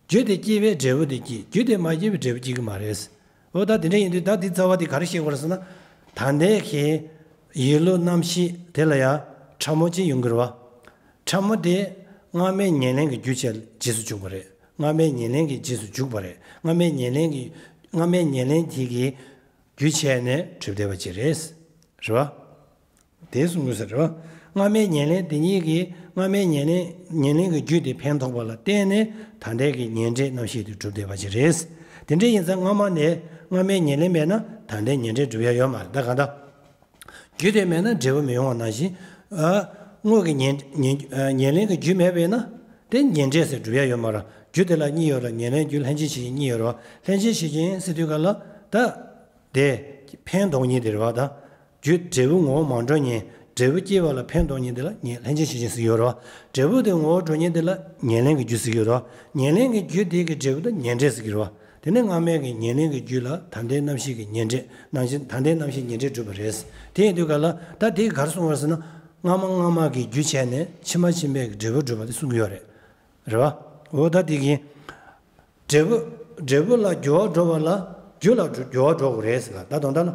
རྒྱུ་དེ་སྐྱེས་པས་འབྲས་བུ་དེ་སྐྱེ། རྒྱུ་དེ་མ་སྐྱེས་པས་འབྲས་བུ་སྐྱེ་གི་མ་རེད། འོ་ད་དེ་འདྲ་ཡིན་དུས་ད་འདི་རྩ་བ་དེ་ག་རེ་བཤད་དགོས་རེད་ཟེར་ན། ད་ལྟའི་གི་ཡིད་བློ་རྣམ་ཤེས་དེ་ལ་ཡང་ཕྲ་མོ་གཅིག་ཡོང་གི་རེད་བ། ཕྲ་མོ་དེ་སྔ་མའི་ཉེར་ལེན་གྱི་རྒྱུ་བྱས་རྗེས་སུ་འཇུག་པ་རེད། སྔ་མའི་ཉེར་ལེན་གྱི་རྗེས་སུ་འཇུག་པ་རེད། སྔ་མའི་ཉེར་ལེན་གྱི་སྔ་མའི་ཉེར་ལེན་དེ་གི་རྒྱུ་བྱས་ནས་གྲུབ་བསྡད་པ་ཅིག་རེད། རེད་བ། དེ་གསུང་དགོས་ས་རེད་བ། སྔ་མའི་ཉེར་ལེན་དེ་ཉིད་ཀྱིས་སྔ་མའི་ཉེར་ལེན་ཉེར་ལེན་གྱི་རྒྱུ་དེ་ཕན་ཐོགས་པ་ལ་བརྟེན་ནས་ད་ལྟའི་གི་ཉེར་འབྲས་རྣམ་ཤེས་དེ་གྲུབ་བསྡད་པ་ཅིག་རེད། དེ་འདྲ་ཡིན་ཙང་སྔ་མ་ནས་སྔ་མའི་ཉེར་ལེན་མེད་ན་ད་ལྟའི་ཉེར་འབྲས་གྲུབ་ཡ་ཡོད་མ་རེད། ད་གང་ལྟར། རྒྱུ་དེ་མེད་ན་འབྲས་བུ་མི་ཡོང་བ་ནང་བཞིན། ཨ། དངོས་ཀྱི་ཉེར་ཉེར་ཨ། ཉེར་ལེན་གྱི་རྒྱུ་མེད་པས་ན་དེ་ཉེར་འབྲས་ཟེར་གྲུབ་ཡ་ཡོད་མ་རེད། རྒྱུ་དེ་ལ་གཉིས་ཡོད་རེད། ཉེར་ལེན་རྒྱུ་ལྷན་སྐྱེས་ཤེས་བཞིན་གཉིས་ཡོད་རེད། ལྷན་སྐྱེས་ཤེས་བཞིན་ཟེར་དུས་ག་ལ་ད། དེ། ཕན་འདོགས་མཁན་དེ་རེད་བ་ད། རྒྱུ་འབྲས་བུ་ངོ་བོ་མ་འགྲོ་མཁན། འབྲས་བུ་སྐྱེ་བ་ལ་ཕན་འདོགས་མཁན་དེ་ལ་ཉེ་ལྷན་སྐྱེས་ཤེས་བཞིན་ཟེར་གྱི་ཡོད་རེད་བ། འབྲས་བུ་དེ་ངོ་བོ་འགྲོ་མཁན་དེ་ལ་ཉེར་ལེན་གྱི་རྒྱུ་ཟེར་གྱི་ཡོད་རེད་བ། ཉེར་ལེན་གྱི་རྒྱུ་དེ་གི་འབྲས་བུ་དེ་ཉེར་འབྲས་ཟེར་གྱི་རེད་བ། དེ་ནས་སྔ་མའི་གི་ཉེར་ལེན་གྱི་རྒྱུ་ལ་ད་ལྟའི་རྣམ་ཤེས་ཀྱི་ཉེར་འབྲས་རྣམ་ཤེས་ད་ལྟའི་རྣམ་ཤེས་ཉེར་འབྲས་གྲུབ་པ་རེད། དེ་ཡིན་དུས་ག་ལ་ད་དེ་ག་རེ་གསུངས་པ་རེད་ཟེར་ན། སྔ་མ་སྔ་མ་གི་རྒྱུ་བྱས་ནས་ཕྱི་མ་ཕྱི་མའི་འབྲས་བུ་སྒྲུབ་པ་དེ་གསུང་གི་ཡོད་རེད། རེད་བ། འོ་ད་དེ་གིན། འབྲས་བུ། འབྲས་བུ་ལ་འགྱུར་བ་འགྲོ་བ་ལ་རྒྱུ་ལ་འགྱུར་བ་འགྲོ་དགོས་རེད་ཟེར་ལ། ད་དོན་དག་ལ་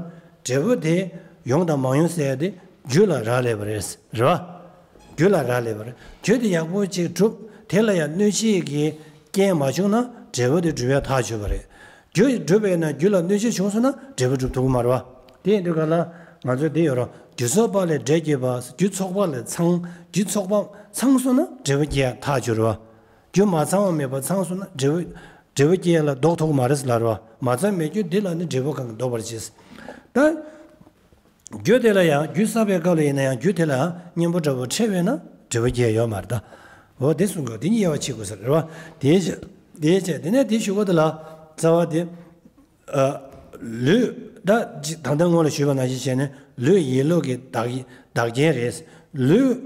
འབྲས་བུ་དེ་ཡོང་དང་མ་ཡོང་ཟེར་ཡ་དེ་རྒྱུ་ལ་རག་ལས་པ་རེད། རེད་བ། རྒྱུ་ལ་རག་ལས་པ་རེད། རྒྱུ་དེ་ཡག་པོ་ཅིག་གྲུབ། དེ་ལ་ཡང་གནོད་བྱེད་ཀྱི་རྐྱེན་མ་བྱུང་ན་འབྲས་བུ་དེ་གྲུབ་ཡ་ཐག་ཆོད་པ་རེད། རྒྱུ་གྲུབ་པས་ན་རྒྱུ་ལ་གནོད་བྱེད་བྱུང་སོང་ན་འབྲས་བུ་གྲུབ་ཐུབ་ཀྱི་མ་རེད་བ། དེ་ཡིན་དུས་ག་ལ་ང་ཚོས་འདི་ཡོད་རོ། རྒྱུ་ཚོགས་པ་ལས་འབྲས་སྐྱེས་པ། རྒྱུ་ཚོགས་པ་ལས་ཚང་། རྒྱུ་ཚོགས་པ་ཚང་སོང་ན་འབྲས་བུ་སྐྱེ་ཡ་ཐག་ཆོད་རེད་བ། རྒྱུ་མ་ཚང་བ་མེད་པ་ཚང་སོང་ན་འབྲས་བུ། འབྲས་བུ་སྐྱེ་ཡ་ལ་ལྡོག་ཐུབ་ཀྱི་མ་རེད་ཟེར་ལབ་རེད་བ། མ་ཚང་མེད་རྒྱུ་འདི་ལ་ནི་འབྲས་བུ་གང་གིས་ལྡོག་པར་བྱེད། ད། རྒྱུ་དེ་ལ་ཡང་རྒྱུ་བསགས་པའི་སྐབས་ལ་ཡིན་ན་ཡང་རྒྱུ་དེ་ལ་ཡང་གཉེན་པོ་འདྲ་བོ་འཕྲད་པས་ན་འབྲས་བུ་སྐྱེ་ཡ་ཡོད་མ་རེད་ད། འོ་དེ་གསུང་གི་ཡོད། དེ་གཉིས་དབྱེ་བ་ཕྱེ་དགོས་ཟེར་རེད་བ། དེའི་ཕྱིར། དེའི་ཕྱིར་དེ་ནས་དེ་ཞུ་གོ་དེ་ལ་རྩ་བ་དེ། ཨ། ལུས། ད་ཅི། ད་ལྟ་སྔོན་ལ་ཞུས་པ་ནང་བཞིན་བྱས་ནས་ལུས་ཡིད་བློ་གི་བདག་བདག་རྐྱེན་རེད། ལུས་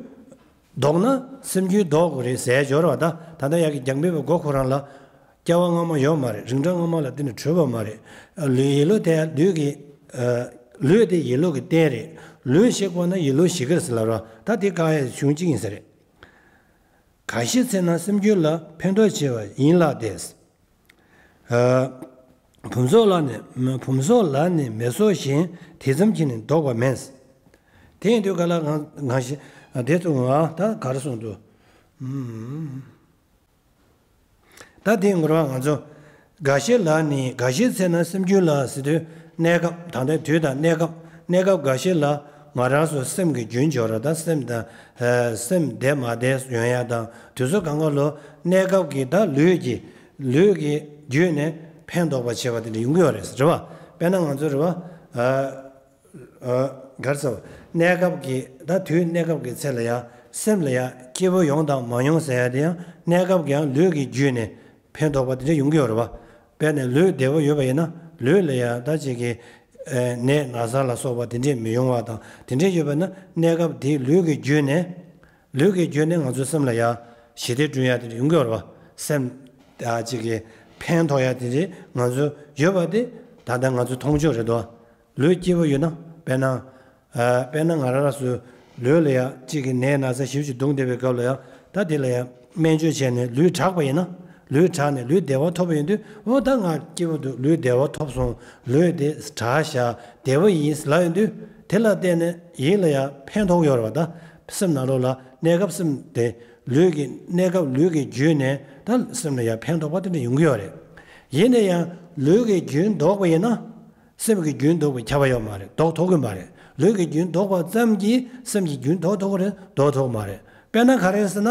ལྡོག་ན་སེམས་རྒྱུད་ལྡོག་དགོས་རེད་ཟེར་སྦྱོར་བ། ད་ད་ལྟ་ཡ་གི་རྒྱང་འཕེན་པའི་སྒོ་ཁོ་རང་ལ་སྐྱེ་བ་སྔ་མ་ཡོད་མ་རེད། རིགས་འདྲ་སྔ་མ་ལ་བརྟེན་ནས་གྲུབ་པ་མ་རེད། ལུས་ཡིད་བློ་དེ་ལུས་ཀྱི། ཨ། ལུས་དེ་ཡིད་བློ་གི་རྟེན་རེད། ལུས་ཞིག་དགོས་ན་ཡིད་བློ་ཞིག་གི་རེད་ཟེར་ལབ་ར། ད་དེ་བཀག་ཡ་གཞུང་གཅིག་ཡིན་ས་རེད། འགའ་ཞིག་འཚེ་ན་སེམས་རྒྱུད་ལ་ཕན་འདོགས་བྱེད་པ་ཡིན་ལགས་ཏེ། ཨ། བུམ་སོགས་ལ་ནི། བུམ་སོགས་ལ་ནི་མེ་སོགས་བཞིན། དེ་ཙམ་གྱིས་ནི་ལྡོག་པ་མེད། དེ་ཡིན་དུས་ག་ལ་ང་ང་ཞིག་དེ་ཚོ་ང་ད་ག་རེ་གསུངས་འདུག་ཨུམ། ད་དེ་ངོ་མ་ང་ཚོ་འགའ་ཞིག་ལ་ནི། འགའ་ཞིག་འཚེ་ན་སེམས་རྒྱུད་ལ་ཟེར་དུས་གནས་སྐབས། ད་ལྟའི་དུས་དང་གནས་སྐབས། གནས་སྐབས་འགའ་ཞིག་ལ་ང་རང་ཚོ་སེམས་ཀྱི་རྒྱུན་འཇོག་ར། ད་སེམས་དང་། ཨ། སེམས་བདེ་མ་བདེ་ཡོང་ཡ་དང་དུས་ཚོད་གང་ག་ལོ་གནས་སྐབས་ཀྱི་ད་ལུས་ཀྱི། ལུས་ཀྱི་བརྒྱུད་ནས་ཕན་འདོགས་པ་བྱེད་པ་དེ་འདྲ་ཡོང་གི་ཡོད་རེད་ཟེར་བ། དཔེར་ན་ང་ཚོ་རེད་བ། ཨ། ཨ། ག་རེ་ཟེར་བ། གནས་སྐབས་ཀྱི། ད་དུས་གནས་སྐབས་ཀྱི་ཚེ་ལ་ཡང་སེམས་ལ་ཡང་སྐྱིད་པོ་ཡོང་དང་མ་ཡོང་ཟེར་ཡ་དེ་ཡང་གནས་སྐབས་ཀྱི་ཡང་ལུས་ཀྱི་བརྒྱུད་ནས་ཕན་འདོགས་པ་དེ་འདྲ་ཡོང་གི་ཡོད་རེད་བ། དཔེར་ན་ལུས་བདེ་བོ་ཡོད་པ་ཡིན་ན་ལུས་ལ་ཡང་ད་ཅིག་གི། ཨ། ནད་ན་ཚ་ལ་སོགས་པ་དེ་འདྲས་མི་ཡོང་བ་དང་། དེ་འདྲས་ཡོད་པ་ན་གནས་སྐབས་དེའི་ལུས་ཀྱི་བརྒྱུད་ནས། ལུས་ཀྱི་བརྒྱུད་ནས་ང་ཚོའི་སེམས་ལ་ཡང་ཞི་བདེ་བསྐྲུན་ཡ་དེ་འདྲ་ཡོང་གི་ཡོད་རེད་བ། སེམས་ད་ཅིག་གི་ཕན་ཐོགས་ཡ་དེ་འདྲས་ང་ཚོ་ཡོད་པ་དེ་ད་ལྟ་ང་ཚོ་མཐོང་ཆོས་རེད་དོ། ལུས་སྐྱིད་པོ་ཡོད་ན། དཔེར་ན། ཨ། དཔེར་ན་ང་རང་རང་ཚོའི་ལུས་ལ་ཡང་གཅིག་གི་ནད་ན་ཚ་ཞེ་པོ་ཅིག་བརྡུངས་བསྡད་པའི་སྐབས་ལ་ཡང་ད་དེ་ལ་ཡང་སྨན་བཅོས་བྱས་ནས་ལུས་དྲག་པ་ཡིན་ན། ལུས་དྲག་ནས་ལུས་བདེ་བ་ཐོབ་པ་ཡིན་དུས། འོ་ད་ང་སྐྱིད་པོ་འདུག་ལུས་བདེ་བ་ཐོབ་སོང་། ལུས་དེ་དྲག་བཞག་བདེ་བ་ཡིན་ལབ་ཡོང་དུས། དེ་ལ་བརྟེན་ནས་ཡིད་ལ་ཡང་ཕན་ཐོགས་ཡོད་རེད་བ། ད་སེམས་ནང་ལོགས་ལ་གནས་སྐབས་སེམས་དེ་ལུས་ཀྱི། གནས་སྐབས་ལུས་ཀྱི་བརྒྱུད་ནས་ད་སེམས་ལ་ཡང་ཕན་ཐོགས་པ་དེ་འདྲ་ཡོང་གི་ཡོད་རེད། ཡིན་ན་ཡང་ལུས་ཀྱི་རྒྱུན་ལྡོག་པ་ཡིན་ན། སེམས་ཀྱི་རྒྱུན་ལྡོག་པའི་ཁྱབ་པ་ཡོད་མ་རེད། ལྡོག་ཐུབ་ཀྱི་མ་རེད། ལུས་ཀྱི་རྒྱུན་ལྡོག་པ་ཙམ་གྱིས་སེམས་ཀྱི་རྒྱུན་ལྡོག་ཐུབ་ཀྱི་རེད། ལྡོག་ཐུབ་ཀྱི་མ་རེད། དཔེར་ན་ག་རེ་ཟེར་ན།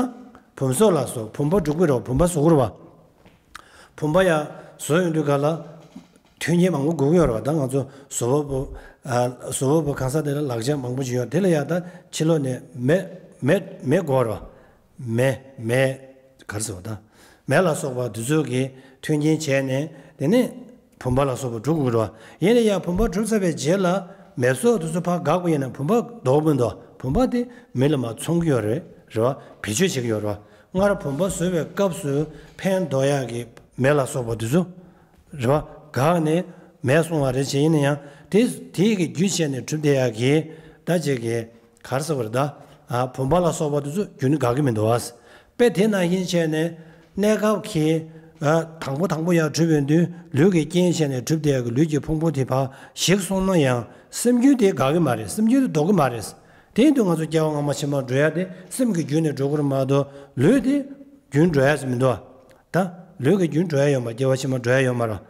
བུམ་སོགས་ལ་སོགས། བུམ་པ་སྒྲུག་གི་རེད། བུམ་པ་བཟོ་གི་རེད་བ། བུམ་པ་ཡང་བཟོ་ཡོང་དུས་ག་ལ་མཐུན་རྐྱེན་མང་པོ་དགོས་ཀྱི་ཡོད་རེད་བ། ད་ང་ཚོ་བཟོ་བ་པོ། ཨ། བཟོ་བ་པོ་གང་ཟག་དེ་ལ་ལག་ཆ་མང་པོ་ཅིག་ཡོད། དེ་ལ་ཡང་ད་ཕྱི་ལོགས་ནས་མེ། མེ། མེ་དགོས་རེད་བ། མེ། མེ། ག་རེ་ཟེར་བ་དང་། མེ་ལ་སོགས་པ་དེ་ཚོ་གིས་མཐུན་རྐྱེན་བྱས་ནས། དེ་ནས་བུམ་པ་ལ་སོགས་པ་གྲུབ་དགོས་རེད་བ། ཡིན་ན་ཡང་བུམ་པ་གྲུབ་ཚར་བའི་རྗེས་ལ་མེ་སོགས་དེ་ཚོ་ཕར་འགག་པ་ཡིན་ན་བུམ་པ་ལྡོག་མི་འདུག་བུམ་པ་དེ་མེ་ལ་མར་མཚུངས་ཀྱི་ཡོད་རེད། རེད་བ། བེད་སྤྱོད་བྱེད་ཀྱི་ཡོད་རེད་བ། སྔར་བུམ་པ་བཟོ་བའི་སྐབས་སུ་ཕན་འདོགས་ཡག་གི་མེ་ལ་སོགས་པ་དེ་ཚོ། རེད་བ། འགག་ནས་མེ་སོང་བ་རེད་བྱས། ཡིན་ན་ཡང་དེ། དེ་གི་རྒྱུ་བྱས་ནས་གྲུབ་བསྡད་ཡག་གི་ད་ཅིག་གི། ག་རེ་ཟེར་བ་རེད་ད། ཨ། བུམ་པ་ལ་སོགས་པ་དེ་ཚོ་རྒྱུན་འགག་གི་མི་འདུག་བ། དཔེ་དེ་ནང་བཞིན་བྱས་ནས་གནས་སྐབས་ཀྱི། ཨ། དང་པོ་དང་པོ་ཡར་གྲུབ་ཡོང་དུས་ལུས་ཀྱི་རྐྱེན་བྱས་ནས་གྲུབ་བསྡད་ཡག་གི་ལུས་ཀྱི་ཕུང་པོ་དེ་ཕར་ཞིག་སོང་ན་ཡང་སེམས་རྒྱུད་དེ་འགག་གི་མ་རེད། སེམས་རྒྱུད་དེ་ལྡོག་གི་མ་རེད། དེ་ཡིན་དུས་ང་ཚོ་སྐྱེ་བ་སྔ་མ་ཕྱི་མ་འགྲོ་ཡག་དེ་སེམས་ཀྱི་རྒྱུན་ནས་འགྲོ་གི་རེད་མ་གཏོགས་ལུས་དེ་རྒྱུན་འགྲོ་ཡག་ཅིག་མི་འདུག་བ། ད་ལུས་ཀྱི་རྒྱུན་འགྲོ་ཡག་ཡོད་མ། སྐྱེ་བ་ཕྱི་མ་འགྲོ་ཡག་ཡོད་མ་རེད།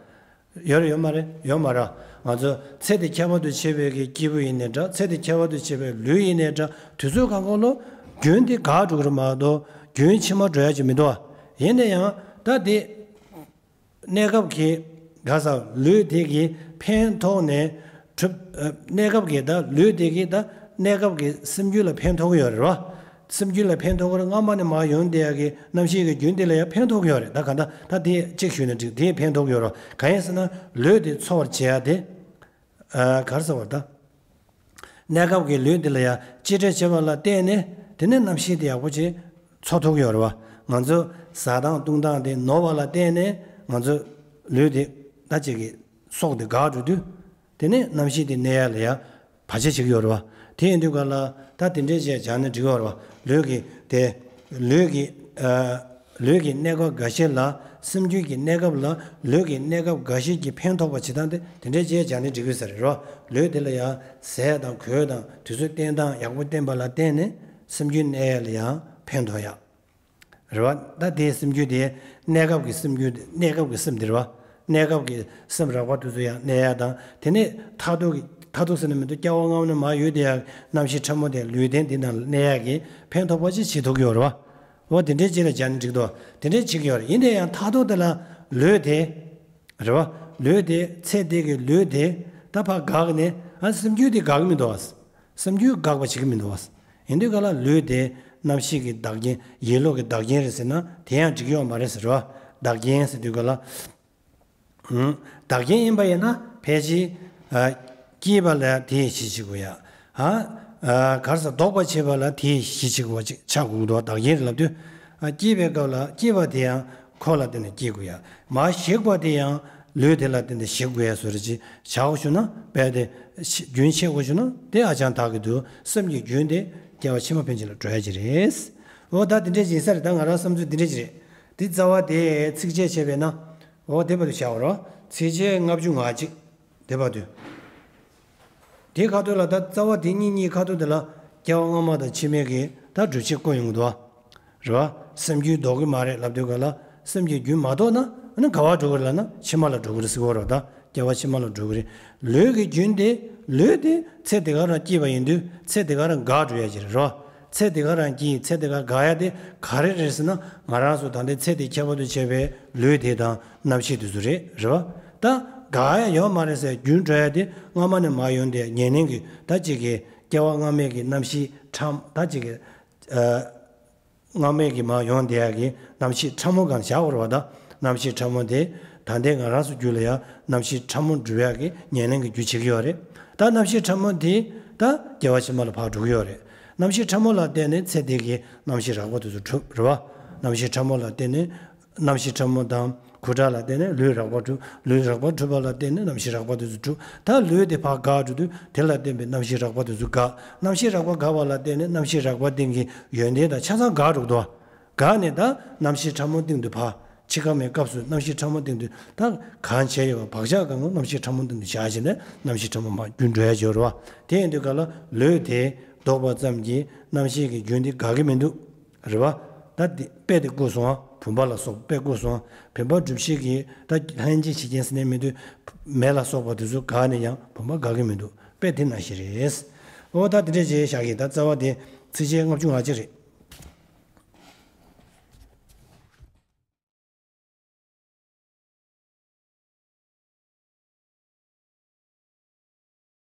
ཡོད་རེད། ཡོད་མ་རེད། ཡོད་མ་རེད། ང་ཚོ་ཚེ་འདི་ཁྱད་པར་དུ་ཆེ་བའི་གི་སྐྱེས་བུ་ཡིན་ནའི་འདྲ། ཚེ་འདི་ཁྱད་པར་དུ་ཆེ་བའི་ལུས་ཡིན་ནའི་འདྲ། དུས་ཚོད་གང་ག་ལོ་རྒྱུན་དེ་འགག་འགྲོ་གི་རེད་མ་གཏོགས་རྒྱུན་ཕྱི་མ་འགྲོ་ཡག་ཅིག་མི་འདུག་བ། ཡིན་ན་ཡང་ད་དེ་གནས་སྐབས་ཀྱི་ག་ས་ལུས་དེ་གི་ཕན་ཐོགས་ནས་གྲུབ། ཨ། གནས་སྐབས་ཀྱི་ད་ལུས་དེ་གི་ད་གནས་སྐབས་ཀྱི་སེམས་རྒྱུད་ལ་ཕན་ཐོགས་ཀྱི་ཡོད་རེད་བ། སེམས་རྒྱུད་ལ་ཕན་ཐོགས་ཀྱི་རེད། སྔ་མ་ནས་མར་ཡོང་བསྡད་ཡག་གི་རྣམ་ཤེས་ཀྱི་རྒྱུན་དེ་ལ་ཡང་ཕན་ཐོགས་ཀྱི་ཡོད་རེད། ད་ག་ད་ད་དེ་གཅིག་ཞུས་ན་འགྲིག་དེ་ཕན་ཐོགས་ཀྱི་ཡོད་རེད། གང་ཡིན་ཟེར་ན་ལུས་དེ་འཚོ་བར་བྱེད་ཡག་དེ། ཨ། ག་རེ་ཟེར་བ་ད། གནས་སྐབས་ཀྱི་ལུས་དེ་ལ་ཡང་གཅེས་སྤྲས་བྱེད་པ་ལ་བརྟེན་ནས་དེ་ནས་རྣམ་ཤེས་དེ་ཡག་པོ་ཅིག་འཚོ་ཐུབ་ཀྱི་ཡོད་རེད་བ། ང་ཚོ་ཟ་སྟངས་འཐུང་སྟངས་དེ་ནོར་བ་ལ་བརྟེན་ནས་ང་ཚོ་ལུས་དེ་ད་ཅིག་གི་སྲོག་དེ་འགག་འགྲོ་དུས། དེ་ནས་རྣམ་ཤེས་དེ་གནས་ཡག་ལ་ཡང་བར་ཆད་བྱེད་ཀྱི་ཡོད་རེད་བ། དེ་ཡིན་དུས་ག་ལ་ད་དེ་འདྲའི་བྱས་སྦྱར་ན་འགྲིག་གི་ཡོད་རེད་བ། ལུས་ཀྱི་དེ། ལུས་ཀྱི་ཨ། ལུས་ཀྱི་གནས་སྐབས་འགའ་ཞིག་ལ་སེམས་རྒྱུད་ཀྱི་གནས་སྐབས་ལ་ལུས་ཀྱི་གནས་སྐབས་འགའ་ཞིག་གི་ཕན་ཐོགས་པ་བྱེད་སྟངས་དེ་དེ་འདྲའི་བྱས་སྦྱར་ན་འགྲིག་གི་ཡོད་ས་རེད་བ། ལུས་དེ་ལ་ཡང་ཟས་དང་གོས་དང་དུས་ཚོད་བསྟེན་སྟངས་ཡག་པོ་བསྟེན་པ་ལ་བརྟེན་ནས་སེམས་རྒྱུད་གནས་ཡ་ལ་ཡང་ཕན་ཐོགས་ཡ། རེད་བ། ད་དེའི་སེམས་རྒྱུད་དེ་གནས་སྐབས་ཀྱི་སེམས་རྒྱུད་དེ་གནས་སྐབས་ཀྱི་སེམས་དེ་རེད་བ། གནས་སྐབས་ཀྱི་སེམས་རགས་པ་དེ་ཚོ་ཡང་གནས་ཡ་དང་དེ་ནས་མཐར་ཐུག་གི་མཐར་ཐུག་ཟེར་ན་མི་འདུག་སྐྱེ་བ་སྔ་མ་ནས་མར་ཡོད་དེ་ཡང་རྣམ་ཤེས་ཕྲ་མོ་དེ་ལུས་རྟེན་འདི་ནང་ལ་གནས་ཡག་གི་ཕན་ཐོགས་པ་ཅིག་བྱེད་ཐུབ་ཀྱི་ཡོད་རེད་བ། འོ་དེ་འདྲའི་རྗེས་ལ་སྦྱར་ནས་འགྲིག་འདུག་དེ་འདྲའི་བྱེད་ཀྱི་ཡོད་རེད། ཡིན་ན་ཡང་མཐར་ཐུག་དེ་ལ་ལུས་དེ་རེད་བ། ལུས་དེ་ཚེ་འདི་གི་ལུས་དེ་ད་ཕར་འགག་ནས་ཨ་སེམས་རྒྱུད་དེ་འགག་གི་མི་འདུག་བ། སེམས་རྒྱུད་འགག་པ་བྱེད་ཀྱི་མི་འདུག་བ། ཡིན་དུས་ག་ལ་ལུས་དེ་རྣམ་ཤེས་ཀྱི་བདག་རྐྱེན་ཡིད་བློ་གི་བདག་རྐྱེན་རེད་ཟེར་ན་དེ་ཡང་འགྲིག་ཡོད་མ་རེད་ཟེར་བ། བདག་རྐྱེན་ཟེར་དུས་ག་ལ། ཨུམ། བདག་རྐྱེན་ཡིན་པ་ཡིན་ན་ཕལ་ཆེར། ཨ། སྐྱེས་པ་ལ་དེ་ཡི་གཞི་བྱེད་དགོས་ཡ། ཨ། ཨ། ག་རེ་ཟེར་ལྡོག་པ་བྱེད་པ་ལ་དེ་ཡི་གཞི་བྱེད་དགོས་པ་ཅིག་ཆགས་དགོས་འདུག་བདག་རྐྱེན་རེད་ལབ་དུས། ཨ། སྐྱེས་པའི་སྐབས་ལ་སྐྱེས་པ་དེ་ཡང་ཁོ་ལ་བརྟེན་ནས་སྐྱེ་དགོས་ཡ། མར་གཤེགས་པ་དེ་ཡང་ལུས་དེ་ལ་བརྟེན་ནས་གཤེགས་དགོས་ཡ་བཟོ་འདྲ་ཅིག་བྱ་དགོས་བྱུང་ན་དཔེ་དེ་རྒྱུན་ཆད་དགོས་བྱུང་ན་དེ་ཨ་ཅང་དག་གི་འདུག་སེམས་ཀྱི་རྒྱུན་དེ་སྐྱེ་བ་ཕྱི་མ་ཕན་ཆད་ལ་འགྲོ་ཡ་ཅིག་རེད། འོ་ད་དེ་འདྲས་ཡིན་ས་རེད། ད་ང་རང་བསམ་ཚུལ་འདི་འདྲས་ཅིག་རེད། འདི་རྩ་བ་དེ་ཚིགས་བཅད་བྱས་པས་ན། འོ་དེ་བར་དུ་བཞག་རོགས། ཚིགས་བཅད་ལྔ་བཅུ་ང་གཅིག་དེ་བར་དུ། དེའི་ཁ་ཐུག་ལ་ད་རྩ་བ་དེ་གཉིས་གཉིས་ཁ་ཐུག་དེ་ལ་སྐྱེ་བ་སྔ་མ་དང་ཕྱི་མའི་གི་ད་སྒྲུབ་བྱེད་བཀོད་ཡོང་གི་འདུག་བ། རེད་བ། སེམས་རྒྱུད་ལྡོག་གི་མ་རེད་ལབ་དུས་ག་ལ་སེམས་ཀྱི་རྒྱུད་མ་ལྡོག་ན་ཨ་ནི་ག་བར་འགྲོ་གི་རེད་ལབ་ན་ཕྱི་མ་ལ་འགྲོ་གི་རེད་ཟེར་གི་ཡོད་རེད་བ། ད་སྐྱེ་བ་ཕྱི་མ་ལ་འགྲོ་གི་རེད། ལུས་ཀྱི་རྒྱུན་དེ་ལུས་དེ་ཚེ་འདི་ག་རང་སྐྱེས་པ་ཡིན་དུས་ཚེ་འདི་ག་རང་འགག་འགྲོ་ཡ་ཅིག་རེད་བ། ཚེ་འདི་ག་རང་སྐྱེས་ཚེ་འདི་ག་འགག་ཡ་དེ་ག་རེ་རེད་ཟེར་ན་ང་རང་ཚོ་ད་ལྟའི་ཚེ་འདི་ཁྱད་པར་དུ་བྱས་པའི་ལུས་དེ་དང་། རྣམ་ཤེས་དེ་ཚོ་རེད། རེད་བ། ད་འགག་ཡ་ཡོད་མ་རེད་ཟེར་རྒྱུན་འགྲོ་ཡ་དེ་སྔ་མ་ནས་མར་ཡོང་དེ་ཉེ་གནས་ཀྱི་ད་ཅིག་གི་སྐྱེ་བ་སྔ་མའི་གི་རྣམ་ཤེས་ཕྲ་ད་ཅིག་གི་ཨ། སྔ་མའི་གི་མར་ཡོང་དེ་ཡ་གི་རྣམ་ཤེས་ཕྲ་མོ་གང་བཞག་པ་རེད་བ། ད་རྣམ་ཤེས་ཕྲ་མོ་དེ་ད་ལྟའི་ང་རང་ཚོ་རྒྱུད་ལ་ཡ་རྣམ་ཤེས་ཕྲ་མོ་སྒྲུབ་ཡ་གི་ཉེ་གནས་ཀྱི་རྒྱུ་བྱེད་ཀྱི་ཡོད་རེད། ད་རྣམ་ཤེས་ཕྲ་མོ་དེ་ད་སྐྱེ་བ་ཕྱི་མ་ལ་ཕར་འགྲོ་གི་ཡོད་རེད། རྣམ་ཤེས་ཕྲ་མོ་ལ་བརྟེན་ནས་ཚེ་འདི་གི་རྣམ་ཤེས་རགས་པ་དེ་ཚོ་གྲུབ་རེད་བ། རྣམ་ཤེས་ཕྲ་མོ་ལ་བརྟེན་ནས། རྣམ་ཤེས་ཕྲ་མོ་དང་། གོ་ཁྲ་ལ་བརྟེན་ནས་ལུས་རགས་པ་གྲུབ། ལུས་རགས་པ་གྲུབ་པ་ལ་བརྟེན་ནས་རྣམ་ཤེས་རགས་པ་དེ་ཚོ་གྲུབ། ད་ལུས་དེ་ཕར་འགག་འགྲོ་དུས་དེ་ལ་བརྟེན་པའི་རྣམ་ཤེས་རགས་པ་དེ་ཚོ་འགག་རྣམ་ཤེས་རགས་པ་འགག་པ་ལ་བརྟེན་ནས་རྣམ་ཤེས་རགས་པ་སྟེང་གི་ཡོན་ཏན་དང་ཆ་ཚང་འགག་འགྲོ་གི་འདུག་འགག་ནས་ད་རྣམ་ཤེས་ཕྲ་མོ་སྟེང་དུ་ཕར། འཆི་ཁ་མའི་སྐབས་སུ་རྣམ་ཤེས་ཕྲ་མོ་སྟེང་དུ་ད་གང་བྱས་ཡོད་པ་བག་ཆགས་གང་རུང་རྣམ་ཤེས་ཕྲ་མོ་སྟེང་དུ་བཞག་བྱས་ནས་རྣམ་ཤེས་ཕྲ་མོ་མར་རྒྱུན་འགྲོ་ཡ་ཅིག་ཡོད་རེད་བ། དེ་ཡིན་དུས་ག་ལ་ལུས་དེ་ལྡོག་པ་ཙམ་གྱིས་རྣམ་ཤེས་ཀྱི་རྒྱུན་དེ་འགག་གི་མི་འདུག་རེད་བ། ད་དེ་དཔེ་དེ་བཀོད་སོང་ང་། བུམ་པ་ལ་སོགས་དཔེ་བཀོད་སོང་། བུམ་པ་སྒྲུབ་བྱེད་ཀྱི་ད་ལྷན་ཅིག་བྱེད་རྐྱེན་ཟེར་ནས་མི་འདུག་མེ་ལ་སོགས་པ་དེ་ཚོ་འགག་ནས་ཡང་བུམ་པ་འགག་གི་མི་འདུག་དཔེ་དེ་ནང་བཞིན་རེད། འོ་ད་དེ་འདྲས་བྱས་བཞག་གི་ད་རྩ་བ་དེ་ཚིགས་བཅད་ལྔ་བཅུ་ང་གཅིག་རེད།